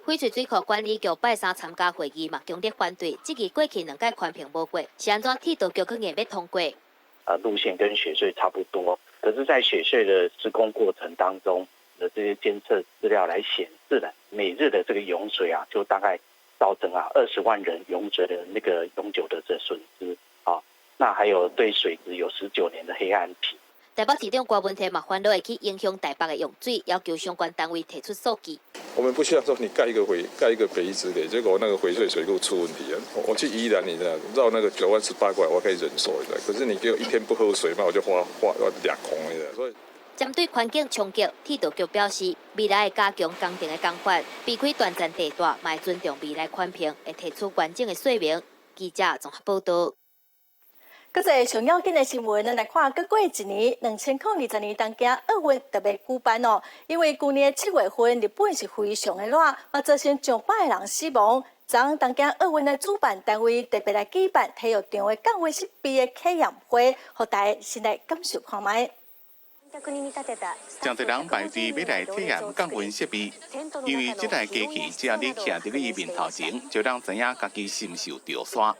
翡翠水庫管理局拜三參加會議嘛，強烈反對，質疑過去兩屆環評無過，是按怎鐵道局閣硬欲通過？路線跟雪隧差不多，可是，在雪隧的施工過程當中的這些監測資料來顯示了，每日的這個湧水啊，就大概造成啊20萬人湧水的那個永久的這損失啊，那還有對水質有19年的黑暗期。台北市長郭文哲嘛煩惱會去影響台北的用水，要求相關單位提出數據。我們不需要說你蓋一個回蓋一個北宜直鐵，結果那個翡翠水庫出問題啊！我去宜蘭，你知道繞那個九彎十八拐，我可以忍受一下。可是你給我一天不喝水，那我就花花要兩空了。所以，針對環境衝擊，鐵道局表示，未來會加強工程的工法，避開斷層地帶，嘛會尊重未來環評，會提出完整的說明。記者綜合報導。閣一个上要緊的新聞，咱來看，閣過一年，2020年東京奧運特別舉辦哦。因為舊年7月份，日本是非常的熱，嘛造成上百个人死亡。昨昏東京奧運的主辦單位特別來舉辦體育場的降溫設備的體驗會，予大家先來感受看覓。誠濟人排隊欲來體驗降溫設備，因為這台機器只要你徛佇咧伊面頭前，就通知影家己是毋是有著沙。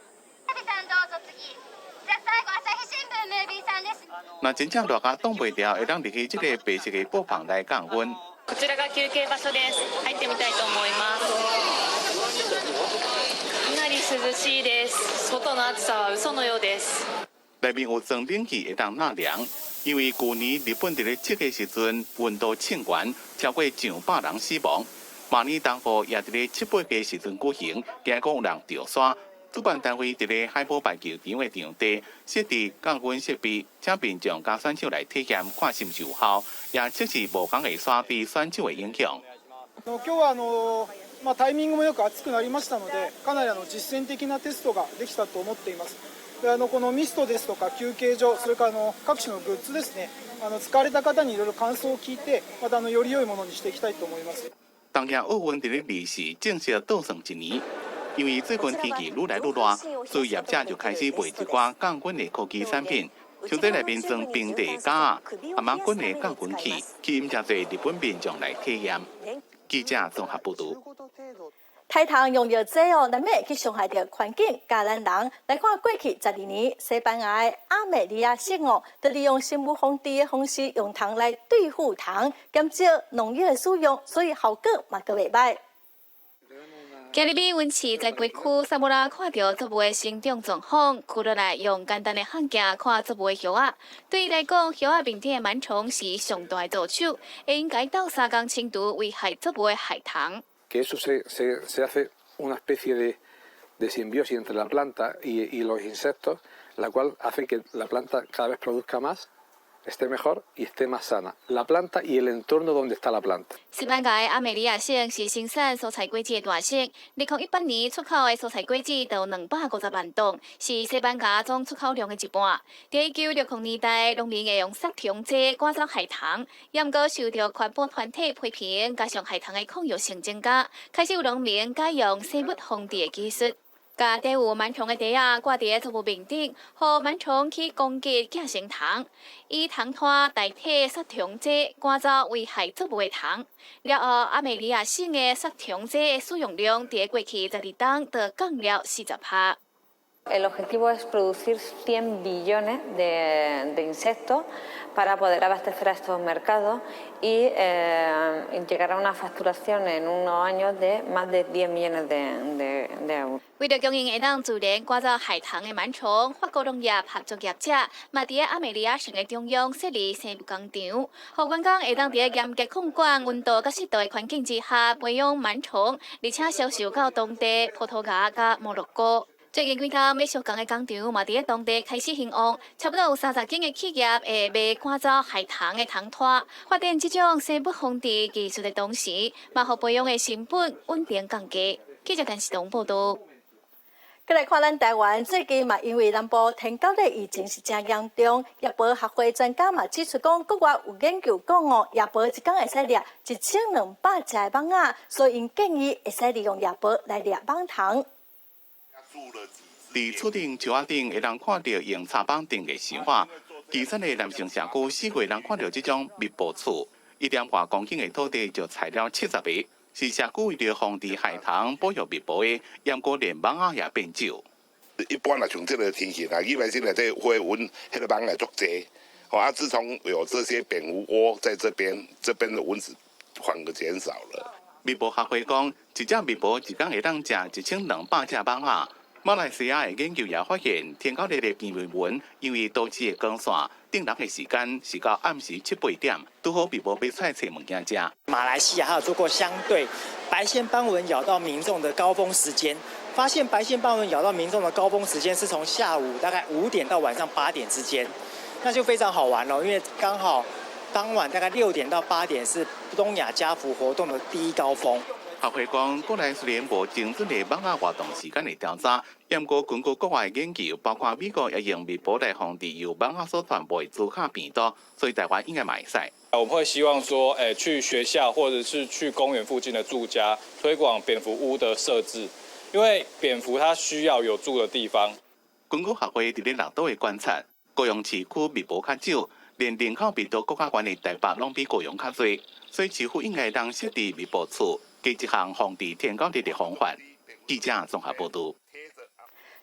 若真正熱甲擋袂牢，會當入去這个白色的布棚來降溫。こちらが休憩場所です。入ってみたいと思います。かなり涼しいです。外の暑さは嘘のようです。內面有裝冷氣會當納涼，因為舊年日本佇咧這个時陣溫度衝懸，超過上百人死亡。馬尼冬雨也佇咧七八月時陣舉行，驚講有人著沙。主辦單位佇咧海寶排球場的場地設置降溫設備，請民眾佮選手來體驗，看是毋是有效，也測試無仝的沙對選手的影響。今日はタイミングもよく暑くなりましたので、かなり実践的なテストができたと思っています。でこのミストですとか休憩所、それから各種のグッズですね、使われた方にいろいろ感想を聞いて、またより良いものにしていきたいと思います。東京奧運佇咧二四正式倒算一年。因為最近天氣愈來愈熱，所以業者就開始賣一寡降溫的科技產品，像這內面裝冰袋夾仔、啊網滾的降溫器，吸引誠濟日本民眾來體驗。記者綜合報導。刣蟲用藥劑哦，難免會去傷害著環境，佮咱人。來看過去12年，西班牙的阿美利亞省哦，就利用生物防治的方式，用蟲來對付蟲，減少農藥的使用，所以效果嘛閣袂䆀。今日溫市在規區薩摩拉看著作物的生長狀況，區落來用簡單的漢鏡看作物的葉仔。對伊來講，葉仔面頂的蟎蟲是上大的助手，會用共鬥相共清除危害作物的害蟲。 Que eso se hace una especie de simbiosis entre la planta y los insectos, la cual hace que la planta cada vez produzca más, esté mejor y esté más sana. La planta y el entorno donde está la planta. 西班牙的阿美利亞省是生產蔬菜果子的大省，2018年出口的蔬菜果子就有250萬噸，是西班牙總出口量的一半。佇1960年代，農民會用殺蟲劑趕走害蟲，也毋過受著環保團體批評，加上害蟲的抗藥性增加，開始有農民改用生物防治的技術。共帶有蟎蟲的袋仔掛佇作物面頂，予蟎蟲去攻擊寄生蟲，以蟲湠代替殺蟲劑，趕走危害作物的蟲。了後，阿美利亞省的殺蟲劑的使用量，佇過去12冬就降了40%。 El objetivo es producir 100 billones de insectos para poder abastecer a estos mercados y llegar a una facturación en unos años de más de 10 millones de euros. 為著供應會當自然趕走害蟲的蟎蟲，法國農業合作業者嘛佇阿美利亞省的中央設立生物工廠，予員工會當佇嚴格控管溫度佮濕度的環境之下培養蟎蟲，而且銷售到當地葡萄牙佮摩洛哥。最近幾冬欲相仝的工廠嘛，佇咧當地開始興旺，差不多有30間的企業會賣趕走害蟲的蟲湠。發展這種生物防治技術的同時，嘛予培養的成本穩定降低。記者電視台報導。閣來看咱台灣最近嘛，因為南部天狗的疫情是誠嚴重，葉婆學會專家嘛指出講，國外有研究講哦，夜婆一工會使掠1200隻的蠓仔，所以𪜶建議會使利用夜婆來掠蠓蟲。佇厝頂樹仔頂會當看著用插板釘的想法，基層的南城社區4月人看著這種密布厝，1.外公頃的土地就裁了70個，是社區為著防治害蟲、保育密布的，毋過連蠓仔也變少。一般啊，像這个天氣啦，以為是內底花蚊，彼个蠓仔足濟。啊，自從有這些蝙蝠窩在這邊，這邊的蚊子反而減少了。蜜婆學會講，一隻蜜婆一工會當食1200隻蠓仔。馬來西亞的研究也發現，天狗日的邊面蚊因為都市的光線，叮人的時間是到暗時七八點，拄好蜜婆欲出來揣物件食。馬來西亞還有做過相對白線斑蚊咬到民眾的高峰時間，發現白線斑蚊咬到民眾的高峰時間是從下午大概5點到晚上8點之間，那就非常好玩咯，因為剛好當晚大概6點到8點是東亞家福活動的第一高峰。學會講，國內雖然無精準的蠓仔活動時間的調查，毋過根據國外研究，包括美國也用蜜婆來防治由蠓仔所傳播的茲卡病毒，所以台灣應該嘛會使。我們會希望說，去學校或者是去公園附近的住家推廣蝙蝠屋的設置，因為蝙蝠它需要有住的地方。根據學會佇咧綠島的觀察，高雄市區蜜婆較少，連人口密度閣較懸的台北攏比高雄較濟，所以市府應該當設置密報處，加一項防治天狗日的方法。記者綜合報導。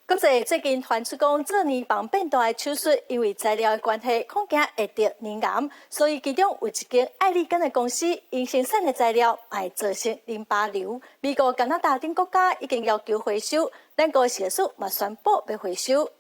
國際最近傳出講做乳房變大的手術，因為材料的關係，恐驚會得乳癌，所以其中有一間愛利根的公司，𪜶生產的材料會造成淋巴瘤。美國、加拿大等國家已經要求回收，咱國食藥署嘛宣布欲回收。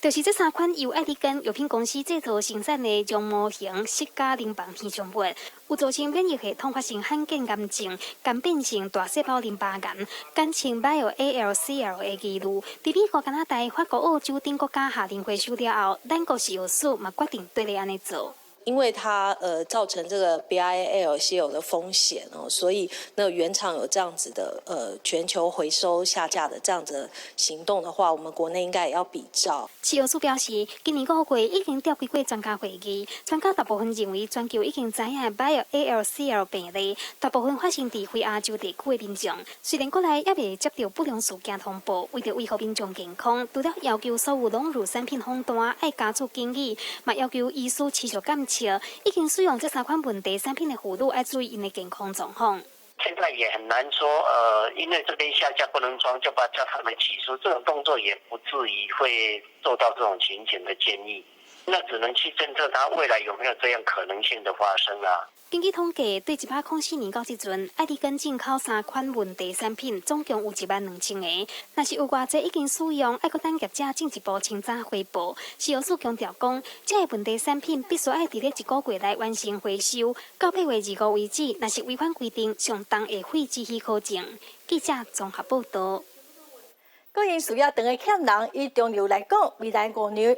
就是這三款由愛利根藥品公司製造生產的絨毛型釋迦乳房填充物，有造成免疫系統發生罕見癌症、癌變性大細胞淋巴癌，簡稱 BIA-ALCL 的疑慮。佇美國、加拿大、法國、澳洲等國家下令回收了後，咱國食藥署嘛決定綴咧按呢做。因為它造成這個 BIA-ALCL 的風險哦，所以那原廠有這樣子的全球回收下架的這樣子的行動的話，我們國內應該也要比照。食藥署表示，今年5月已經召開過專家會議，專家大部分認為全球已經知影 BIA-ALCL 病例，大部分發生佇非亞洲地區的民眾。雖然國內猶未接著不良事件通報，為著維護民眾健康，除了要求所有隆乳產品封單愛加注警語，嘛要求醫師持續監測。已經使用這三款問題產品的婦女愛注意𪜶的健康狀況。現在也很難說，因為這邊下架不能裝，就把叫他們起訴，這種動作也不至於會做到這種情形的建議。那只能去偵測它未來有沒有這樣可能性的發生啊。根據統計，對104年到這陣，愛利根進口三款問題產品，總共有1萬2千個。若是有偌濟已經使用，愛閣等業者進一步清查回報。食藥署強調講，這个問題產品必須愛佇咧一個月內完成回收，到8月25為止，若是違反規定，上重會廢止許可證。記者綜合報導。國營事業長的欠人，以中油來講，未來5年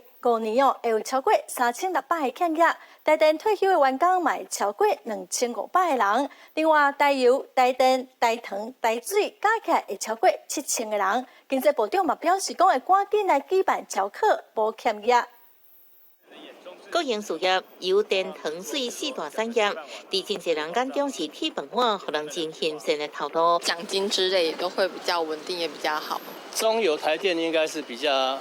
哦，會有超過3600個欠額。台電退休的員工嘛會超過2500個人。另外，台油、台電、台糖、台水加起來會超過7000個人。經濟部長嘛表示，講會趕緊來舉辦招考，補欠額。國營事業油電糖水四大產業，佇真濟人眼中是鐵飯碗，予人真欣羨的頭路。獎金之類都會比較穩定，也比較好。中油台電應該是比較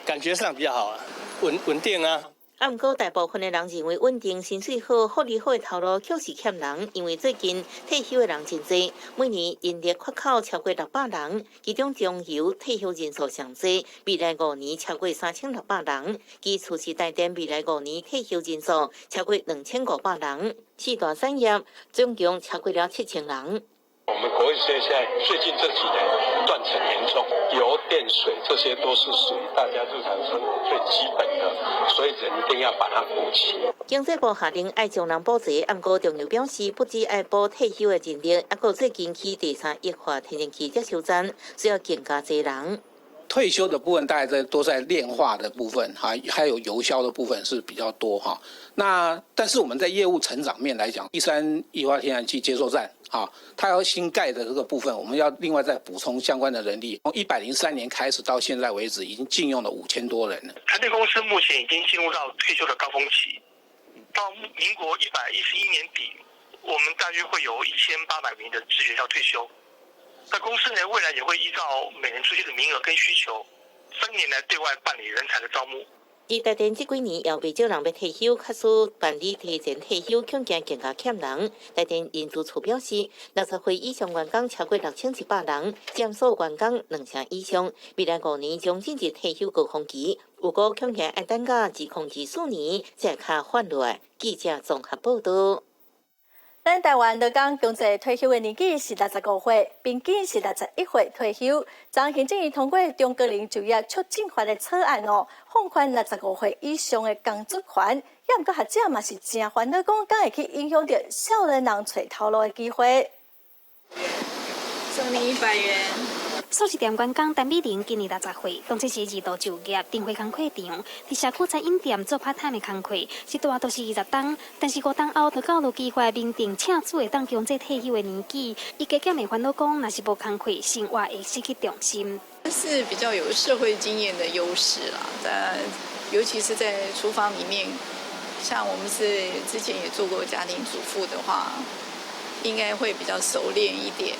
感覺上比較好啊，穩定啊。啊，毋過大部分的人認為穩定、薪水好、福利好的頭路卻是欠人，因為最近退休的人真濟，每年人力缺口超過600人，其中中油退休人數上濟，未來五年超過3600人；其次是台電未來五年退休人數超過2500人，四大產業總共超過了7000人。我們國營事業現在最近這幾年斷層嚴重，油電水這些都是屬於大家日常生活最基本的，所以人一定要把它補齊。經濟部下令愛將人補齊，毋過中油表示不只愛補退休的人力，猶閣最近起第三液化天然氣接收站需要更加濟人。退休的部分大概在都在煉化的部分，哈，還有油銷的部分是比較多哈。那但是我們在業務成長面來講，第三液化天然氣接收站啊，它要新蓋的這個部分，我們要另外再補充相關的人力。從103年開始到現在為止，已經進用了5000多人了。台電公司目前已經進入到退休的高峰期，到民國111年底，我們大約會有1800名的職員要退休。那公司呢，未來也會依照每年出現的名額跟需求，分年來對外辦理人才的招募。佇台電這幾年也袂少人欲退休，假使辦理提前退休，恐驚更加欠人。台電人資處表示，60歲以上員工超過6100人，佔所有員工兩成以上。未來5年將進入退休高峰期，有過恐驚愛等到2024年才會較緩落來。記者綜合報導。咱台灣勞工強制退休的年紀是65歲，平均是61歲退休。昨行政院通過中高齡就業促進法的草案哦，放寬65歲以上的工作權。也毋過學者嘛是誠煩惱，講敢會去影響著少年人揣頭路的機會。送你100元。素食店員工陳美玲今年60歲，當初是二度就業，巡回工課場，佇社區餐飲店做 part time 的工課，一蹛都是20冬。但是5冬後，就到勞基法明定請主會當強制退休的年紀，伊加減會煩惱講，若是無工課，生活會失去重心。是比較有社會經驗的優勢啦，但尤其是在廚房裡面，像我們是之前也做過家庭主婦的話，應該會比較熟練一點。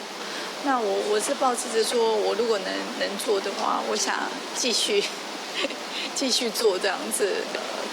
那我是抱持著說，我如果能做的話，我想繼續做這樣子，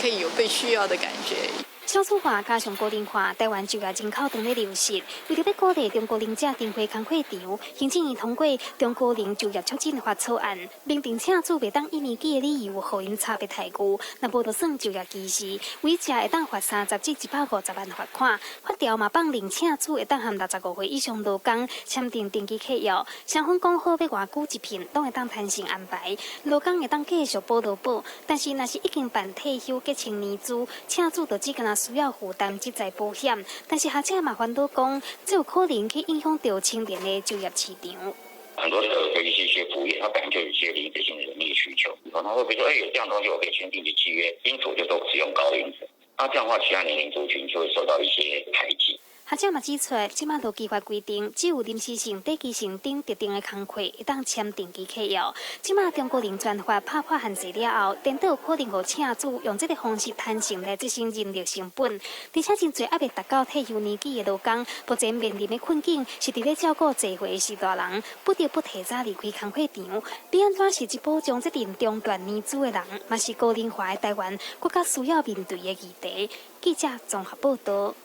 可以有被需要的感覺。少子化加上高齡化，台灣就業人口當咧流失。為著欲鼓勵中高齡者重回工課場，行政院通過《中高齡就業促進法》草案，明定請主袂當以年紀的理由，予𪜶差別待遇。若無就算就業歧視，違者會當罰30至150萬罰款。法條嘛放任請主會當和65歲以上勞工簽訂長期契約，雙方講好欲偌久一聘，攏會當彈性安排。勞工會當繼續保勞保，但是若是已經辦退休結清年資，請主就只干焦需要負擔職災保險。但是學者嘛煩惱講，這有可能去影響著青年的就業市場。很多的尤其是一些服務業，它本來就有一些臨時性的人力需求，可能會比如說，哎，有這樣東西我可以簽訂期契約，因此我就說我是用高齡者，那這樣的話，其他年齡族群就會受到一些排擠。學者嘛指出，這馬勞基法規定，只有臨時性、短期性等特定的工課會當簽長期契約。這馬中高齡專法拍破限制了後，顛倒有可能予請主用這個方式彈性來節省人力成本，而且真濟猶未達到退休年紀的勞工，目前面臨的困境是佇咧照顧濟歲的序大人，不得不提早離開工課場。欲按怎實質保障這陣中斷年資的人，嘛是高齡化的台灣閣較需要面對的議題。記者綜合報導。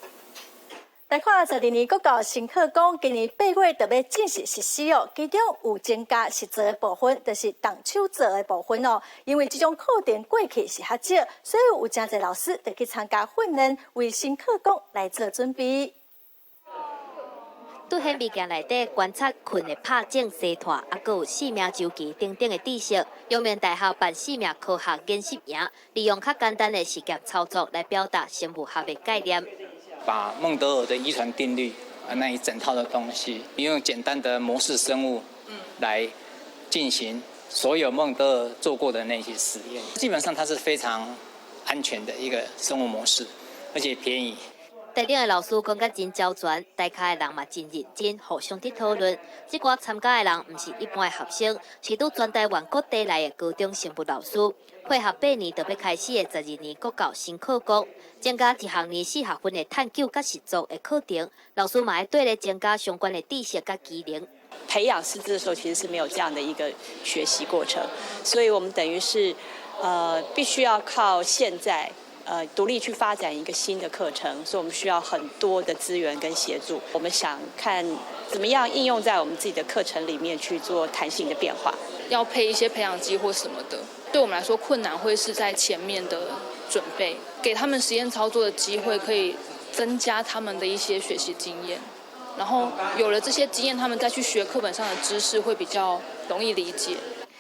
來看12年國教新課綱，今年8月就欲正式實施哦。其中有增加實作的部分，就是動手做的部分哦。因為這種課程過去是較少，所以有誠濟老師就去參加訓練，為新課綱來做準備。佇顯微鏡內底觀察菌的拍種、洗脫，猶閣有生命週期等等的知識。陽明大學辦生命科學研習營，利用較簡單的實驗操作來表達生物學的概念。把孟德爾的遺傳定律啊那一整套的東西，用簡單的模式生物來進行所有孟德爾做過的那些實驗，基本上它是非常安全的一個生物模式，而且便宜。台頂的老師講甲真周全，台下的人嘛真認真，互相佇討論。這寡參加的人毋是一般的學生，是佇全台灣各地來的高中生物老師，配合8年就欲開始的十二年國教新課綱，增加一學年4學分的探究佮實作的課程。老師嘛會綴咧增加相關的知識佮技能。培養師資的時候，其實是沒有這樣的一個學習過程，所以我們等於是，必須要靠現在。獨立去發展一個新的課程，所以我們需要很多的資源跟協助。我們想看怎麼樣應用在我們自己的課程裡面去做彈性的變化。要配一些培養基或什麼的，對我們來說困難會是在前面的準備，給他們實驗操作的機會，可以增加他們的一些學習經驗。然後有了這些經驗，他們再去學課本上的知識會比較容易理解。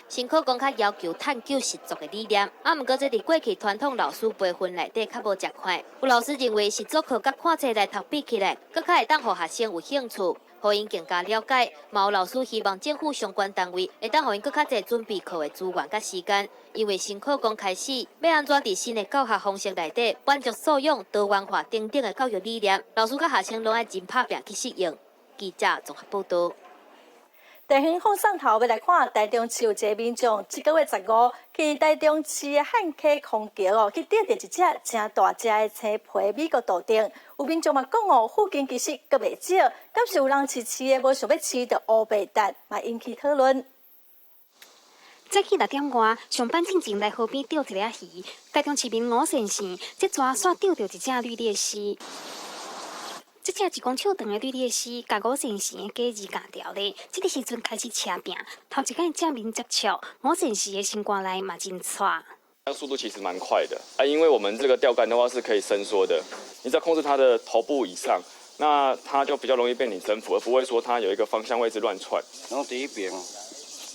新課綱較要求探究實作的理念，啊，毋過這佇過去傳統老師培訓內底較無這款。有老師認為實作課佮看冊來讀比起來，閣較會當予學生有興趣，予𪜶更加了解。嘛有老師希望政府相關單位會當予𪜶閣較濟準備課的資源佮時間，因為新課綱開始，欲按怎佇新的教學方式內底滿足素養、多元化等等的教育理念，老師佮學生攏愛真拍拚去適應。記者綜合報導。地方放送頭欲來看，台中市有一个民眾，這个月15去台中市的漢溪空橋哦，去釣著一隻誠大隻的青皮美國杜鵑。有民眾嘛講哦，附近其實閣袂少，敢是有人飼飼的無想欲飼就烏白擲，嘛引起討論。早起6點外，上班進前來河邊釣一粒魚。台中市民吳先生，這逝煞釣著一隻綠鬣蜥。這隻1公尺長的綠鬣蜥，共吳先生的假字共牢咧。這个時陣開始車拚，頭一擺正面接觸，吳先生的心肝內嘛真掣。那速度其實蠻快的啊，因為我們這個釣竿的話是可以伸縮的，你只要控制它的頭部以上，那它就比較容易被你征服，而不會說它有一個方向位置亂竄。攏佇彼邊，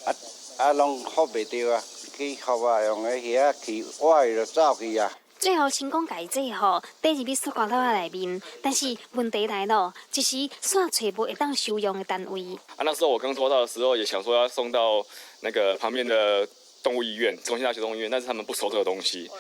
啊啊，攏捕袂著啊，去捕啊，用彼魚仔去挖伊就走去啊。最後成功共伊制服，帶入去塑膠袋仔內面。但是問題來了，一時煞揣無會當收容的單位。啊，那時候我剛抓到的時候，也想說要送到那個旁邊的動物醫院，中興大學動物醫院，但是他們不收這個東西。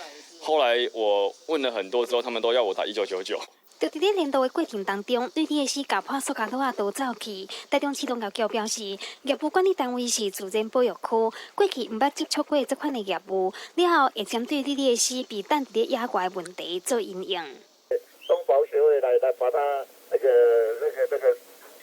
後來我問了很多之後，他們都要我打1999。就佇咧練毒的過程當中，綠鬣蜥咬破塑膠袋仔逃走去。台中市農業局表示，業務管理單位是自然保育區，過去毋捌接觸過這款的業務，了後會針對綠鬣蜥被擲佇咧野外的問題做因應。動保協會來把它那個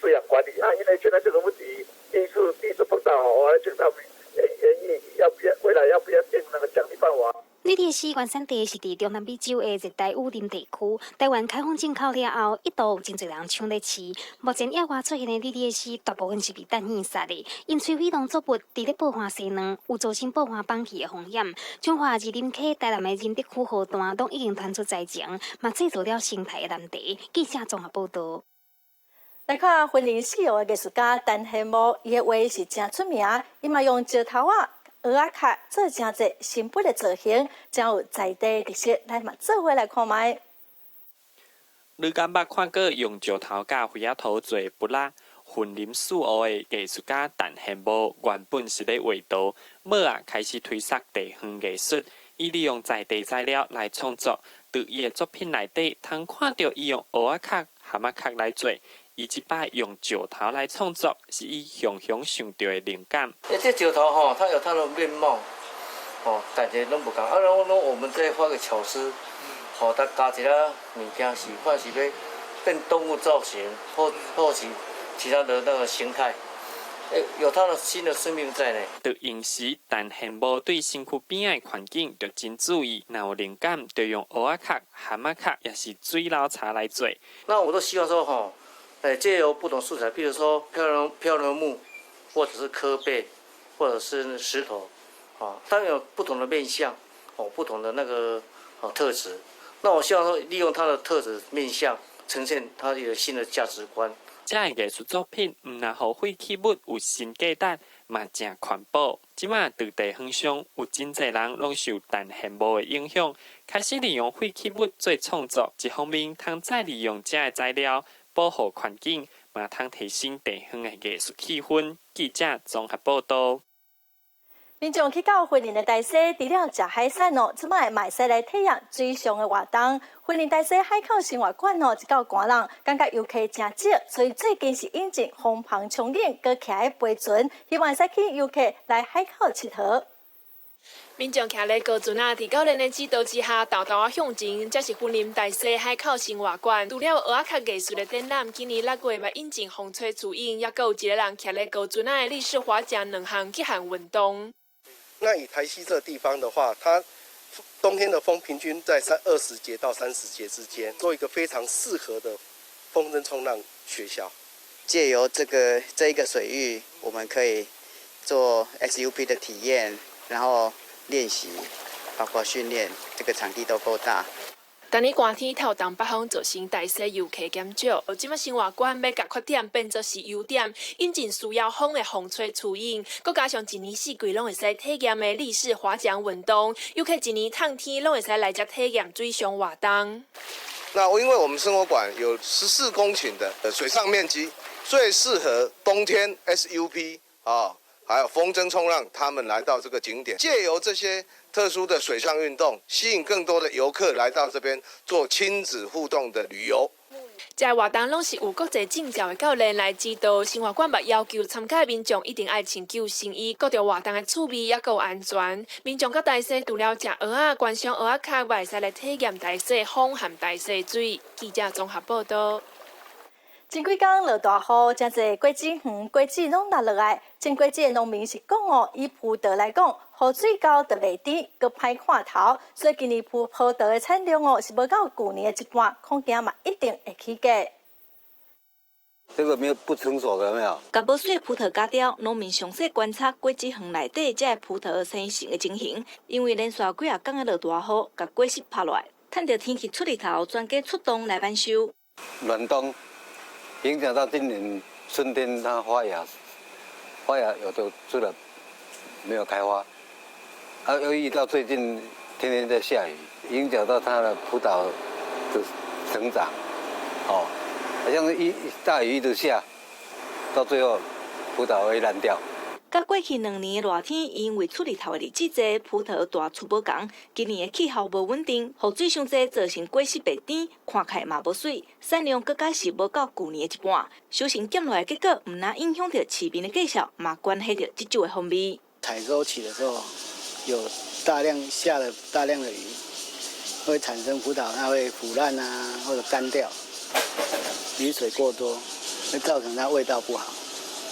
飼養管理啊，因為現在這個問題第一次碰到，我還請他們研議，要不要未來要不要定那個獎勵辦法。里列斯原产地是佇中南美洲的熱帶雨林地區。台灣開放進口了後，一度有真濟人搶咧飼。目前野外出現的里列斯大部分是被彈耳殺的，𪜶摧毀農作物，佇咧破壞西卵，有造成破壞崩去的風險。彰化二林溪、台南的仁德區河段攏已經傳出災情，嘛製造了生態的難題。記者綜合報導。來看雲林四湖的藝術家陳憲武，伊的畫是誠出名，伊嘛用石頭仔、蚵仔殼做誠濟新筆的造型，誠有在地特色。來嘛做伙來看覓。你敢捌看過用石頭佮花仔塗做筆仔？雲林四湖的藝術家陳憲武原本是咧畫圖，尾仔開始推捒地方藝術，伊利用在地材料來創作。佇伊的作品內底，通看著伊用蚵仔殼、蚶仔殼來做。伊這擺用石頭來創作，是伊雄雄想著的靈感。欸，這石頭吼，它有它的面貌，吼，大家攏無仝。啊，攏攏我們再發個巧思，吼，它加一個物件是，看是欲變動物造型，或是其他的那個形態，欸，有它的新的生命在呢。佇閒時，陳憲武對身軀邊仔的環境就真注意，若有靈感，就用蚵仔殼、蚶仔殼，抑是水流柴來做。那我都希望說，吼。哎，藉由不同素材，比如說漂流木，或者是柯貝，或者是石頭，啊，它有不同的面向，哦，不同的那個特質。那我希望說，利用它的特質面向，呈現它一個新的價值觀。這个藝術作品毋但予廢棄物有新價值，嘛誠環保。這馬佇地方上有真濟人攏受陳憲武的影響，開始利用廢棄物做創作。一方面通再利用這个材料，保護環境，嘛通提升地方的藝術氣氛。記者綜合報導。民眾去到雲林的大溪，除了食海產哦，這擺嘛會使來體驗水上的活動。雲林大溪海口生活館哦，一到寒冷，感覺遊客誠少，所以最近是引進風帆衝頂，閣徛咧飛船，希望會使吸引遊客來海口𨑨迌。民眾徛咧高船仔，佇教練的指導之下，沓沓仔向前。這是雲林大溪海口生活館，除了蚵仔殼藝術的展覽，今年6月嘛引進風吹樹影，猶閣有一个人徛咧高船仔的立式划槳兩項極限運動。那以台西這個地方的話，它冬天的風平均在20節到30節之間，做一個非常適合的風箏衝浪學校。借由這一個水域，我們可以做 SUP 的體驗，然後練習，包括訓練，這個場地都夠大。逐年寒天透東北風造成大溪遊客減少，這擺生活館欲共缺點變做是優點，引進需要風的風吹樹影，閣加上一年四季攏會使體驗的立式划槳運動，遊客一年透天攏會使來遮體驗水上活動。那因為我們生活館有14公頃的水上面積，最適合冬天 SUP 啊，還有風箏衝浪，他們來到這個景點，借由這些特殊的水上運動，吸引更多的遊客來到這邊做親子互動的旅遊。這活動攏是有國際證照的教練來指導，生活館嘛要求參加民眾一定愛穿救生衣，顧著活動的趣味猶閣有安全。民眾佮大溪除了食蚵仔、觀賞蚵仔殼，嘛會使來體驗大溪風和大溪水。記者綜合報導。前幾工落大雨，誠濟果子園果子攏落落來。種果子的農民是講哦，以葡萄來講，雨水夠就袂甜，閣歹看頭，所以今年葡萄的產量哦是無到舊年的一半，恐驚嘛一定會起價。這個沒有不成熟的沒有？共無媠葡萄割掉，農民詳細觀察果子園內底這个葡萄生成的情形，因為連續幾仔工的落大雨，共果實拍落來，趁著天氣出日頭，專家出動來挽收。暖冬影響到今年春天，它發芽，發芽有的出來沒有開花，啊，又遇到最近天天在下雨，影響到它的葡萄的成長，哦，好像一大雨一直下，到最後葡萄會爛掉。佮過去2年的熱天，因為出日頭的日子濟，葡萄大出無仝。今年的氣候無穩定，雨水傷濟，造成果實袂甜，看起來嘛無媠，產量閣較是無夠舊年的一半。收成減落來結果，毋但影響著市面的價數，嘛關係著這酒的風味。採收期的時候，有大量下了大量的雨，會產生葡萄它會腐爛啊，或者乾掉。雨水過多，會造成它味道不好。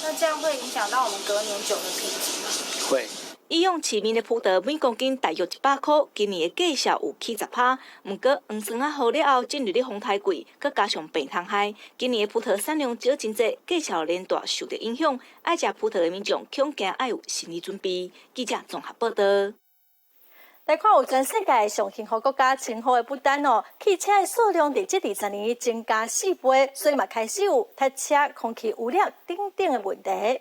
那這樣會影響到我們隔年酒的品質嗎？會。以往市面的葡萄每公斤大約100箍，今年的價數有起10趴。毋過黃酸仔雨了後進入咧風颱季，閣加上病蟲害，今年的葡萄產量少真濟，價數連帶受著影響。愛食葡萄的民眾恐驚愛有心理準備。記者綜合報道。來看有全世界上幸福國家稱號的不丹哦，汽車的數量佇這20年增加4倍，所以嘛開始有塞車、空氣污染等等的問題。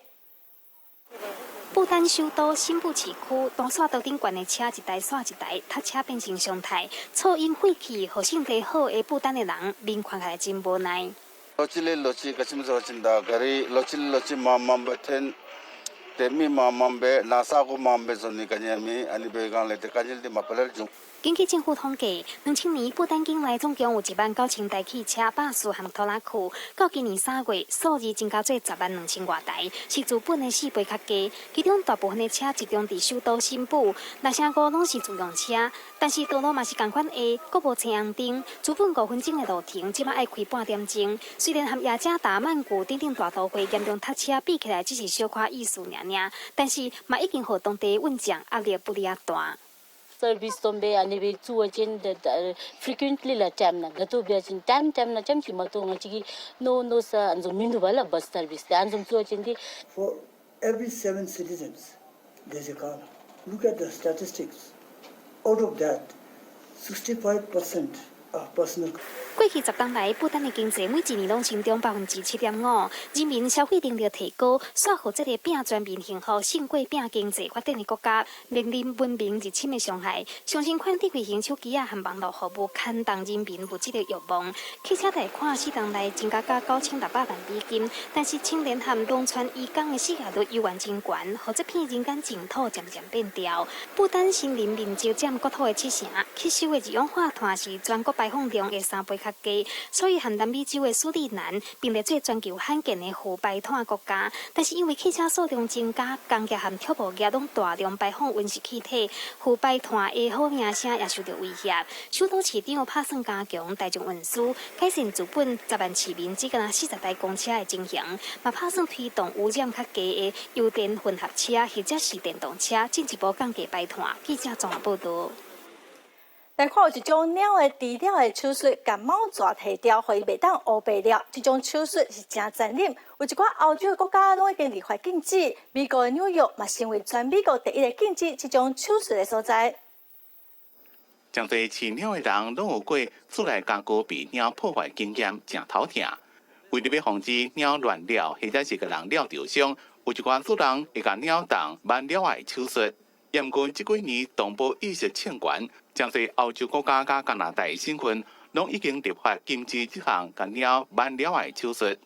不丹首都新布市區，大煞頭頂懸的車一台煞一台，塞車變成常態，噪音廢氣，予身體好的不丹的人面看起來真無奈。我這個落去個什麼時候真大？個你落去落去慢慢白天，對面慢慢白，拿啥個慢慢做你個年咪，安尼別講咧，得趕緊啲嘛不來種。根據政府統計，2000年不丹境內總共有1萬9千台汽車、巴士和拖拉庫。到今年3月，數字增加做10萬2千外台，是自本的4倍較多。其中大部分的車集中佇首都新布，6成5攏是自用車。但是道路嘛是仝款下，閣無青紅燈，主本5分鐘的路程，這擺愛開半點鐘。雖然和雅加達、曼谷等等大都會嚴重塞車比起來，只是小可意思爾爾，但是嘛已經予當地運將壓力不離仔大。 Service tombe ani be chuwa chen de frequently la time na gatu bia chen time time na cham chi ma to nga chi no no sa anzo mindu bala bus service anzo chuwa chen di. For every seven citizens there's a car. Look at the statistics. Out of that, 65% are personal. 過去10冬來，不丹的經濟每一年攏成長7.5%，人民消費能力提高，煞予這个拼全民幸福勝過拼經濟發展的國家，面臨文明入侵的傷害。上新款智慧型手機仔和網路服務牽動人民物質的欲望。汽車貸款4冬來增加到9600萬美金，但是青年和農村移工的失業率猶原真懸，予這片人間淨土漸漸變調。不丹森林面積佔國土的7成，吸收的二氧化碳是全國排放量的3倍較低，所以和南美洲的蘇里南並列做全球罕見的負排碳國家。但是因為汽車數量增加，工業和畜牧業攏大量排放溫室氣體，負排碳的好名聲也受著威脅。首都市長拍算加強大眾運輸，改善自本10萬市民只干焦40台公車的情形，嘛拍算推動污染較低的油電混合車或者是電動車，進一步降低排碳。記者綜合報導。來看有一種貓的治療的手術，共貓蛇提掉，予伊袂當烏白掠。這種手術是誠殘忍，有一寡歐洲的國家攏已經立法禁止。美國的紐約嘛成為全美國第一个禁止這種手術的所在。誠濟飼貓的人攏有過厝內家具被貓破壞經驗，誠頭疼。為著欲防止貓亂抓，或者是共人抓著傷，有一寡主人會共貓動挽鳥仔的手術。毋過這幾年動保意識衝懸，誠濟歐洲國家佮加拿大的省份，攏已經立法禁止這項共貓挽鳥仔的手術。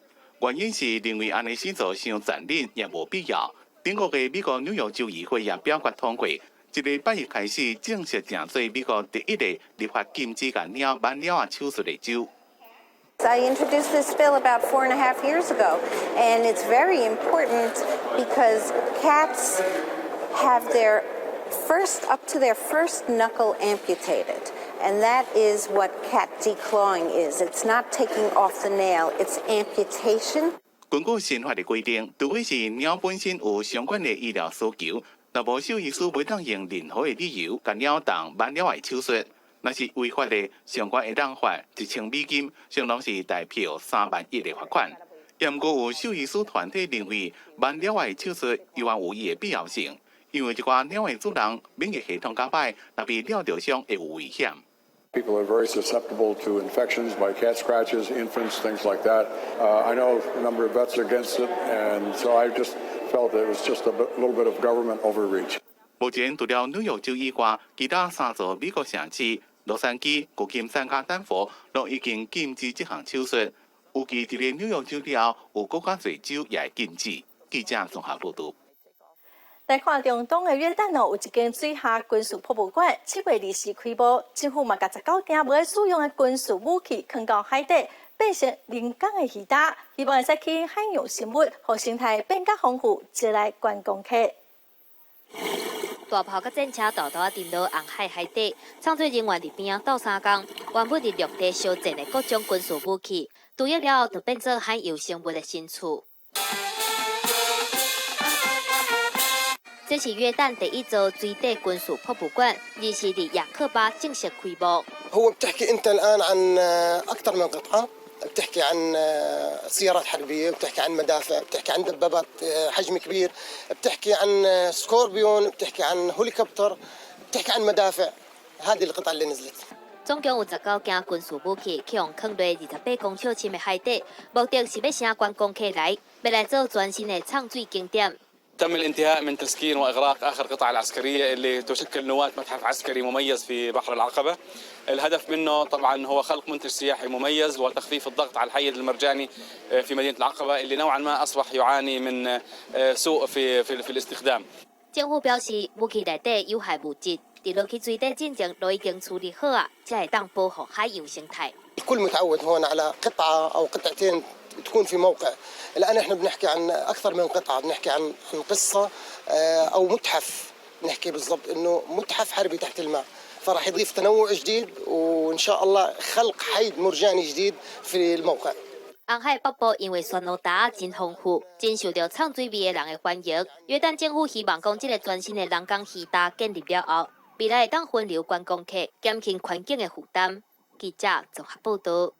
原因是認為按呢死做傷殘忍，也無必要。頂個月美國紐約州議會也表決通過，這禮拜一開始正式成做美國第一個立法禁止共貓挽鳥仔手術的州。 I introduced this bill about 4.5 years ago, and it's very important because cats have their first, up to their first knuckle amputated. And that is what cat declawing is. It's not taking off the nail, it's amputation. 根據新法的規定，除非是貓本身有相關的醫療需求，若無獸醫師袂當用任何的理由，共貓動挽鳥仔的手術。若是違法的，上懸會當罰1000美金，相當是台幣3萬1的罰款。毋過有獸醫師團體認為，挽鳥仔的手術猶原有伊的必要性，因為一寡貓的主人免疫系統較歹，若被抓著傷會有危險。 People are very susceptible to infections by cat scratches, infants, things like that. I know a number of vets are against it, and so I just felt that it was just a little bit of government overreach. 目前除了紐約州以外，其他三座美國城市洛杉磯、舊金山佮丹佛，攏已經禁止這項手術。預計佇咧紐約州了後，有閣較濟州也會禁止。記者綜合報導。來看中東的約旦哦，有一間水下軍事博物館，7月24開幕，政府嘛共19件無咧使用的軍事武器囥到海底，變成人工的魚礁，希望會使吸引海洋生物，予生態變較豐富，招來觀光客。大炮佮戰車沓沓仔沉落紅海海底，創作人員佇邊仔鬥相共，原本佇陸地相戰的各種軍事武器，除役了後就變做海洋生物的新厝。這是約旦第一座水底軍事博物館，而是佇亞克巴正式開幕。 هو بتحكي انت الان عن اكثر من قطعه، بتحكي عن سيارات حربيه، بتحكي عن مدافع، بتحكي عن دبابات حجم كبير، بتحكي عن سكوربيون، بتحكي عن هليكوبتر، بتحكي عن مدافع. هذه القطع اللي نزلت. 總共有19件軍事武器，去予囥佇28公尺深的海底，目的是欲請觀光客來，欲來做全新的藏水景點。 تم الانتهاء من تسكين واغراق اخر قطع العسكريه اللي تشكل نواه متحف عسكري مميز في بحر العقبه. الهدف منه طبعا هو خلق منتج سياحي مميز وتخفيف الضغط على الحيد المرجاني في مدينه العقبه اللي نوعا ما اصبح يعاني من سوء في الاستخدام. 政府表示，武器內底有害物質，佇落去水底進前，都已經處理好啊，才會當保護海洋生態。 الكل متعود هون على قطعه او قطعتين تكون في موقع. الان احنا بنحكي عن اكثر من قطعه، بنحكي عن قصه او متحف، نحكي بالضبط انه متحف حربي تحت الماء، فراح يضيف تنوع جديد وان شاء الله خلق حيد مرجاني جديد في الموقع. 紅海北部因為珊瑚礁真豐富，真受著藏水味的人的歡迎。約旦政府希望講，這个全新的人工魚礁建立了後，未來會當分流觀光客，減輕環境的負擔。記者綜合報導。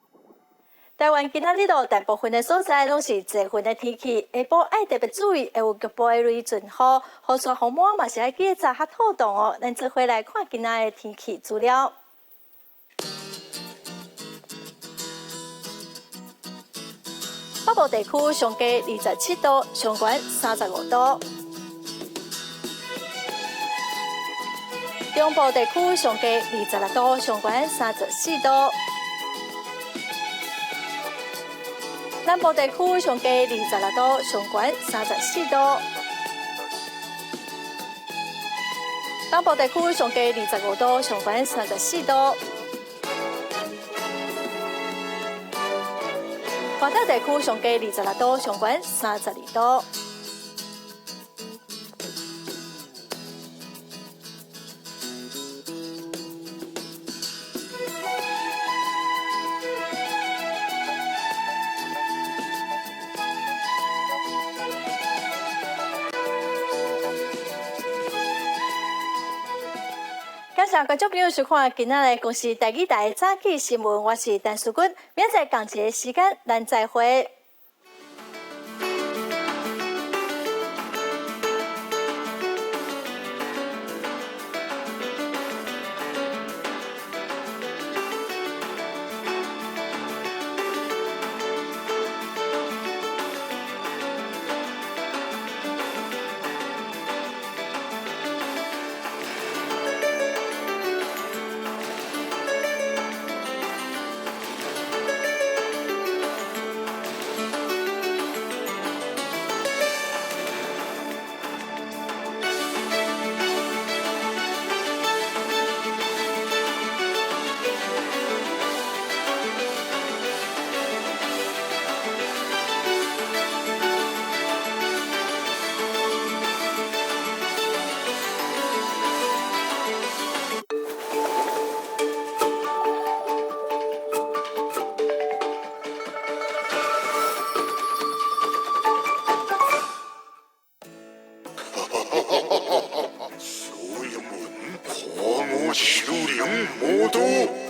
台灣今仔日囉大部分的所在攏是濟雲的天氣，下晡愛特別注意，會有局部的雷陣雨，雨傘雨帽嘛是愛記得紮較妥當哦。咱做伙來看今仔的天氣資料。北部地區上低27度，上懸35度。中部地區上低26度，上懸34度。南部地區上低26度，上懸34度。東部地區上低25度，上懸34度。外島地區上低26度，上懸32度。感謝觀眾朋友收看今仔日公視台語台早起新聞，我是陳淑君，明仔載仝一个時間，咱再會。所有門看我首領魔刀。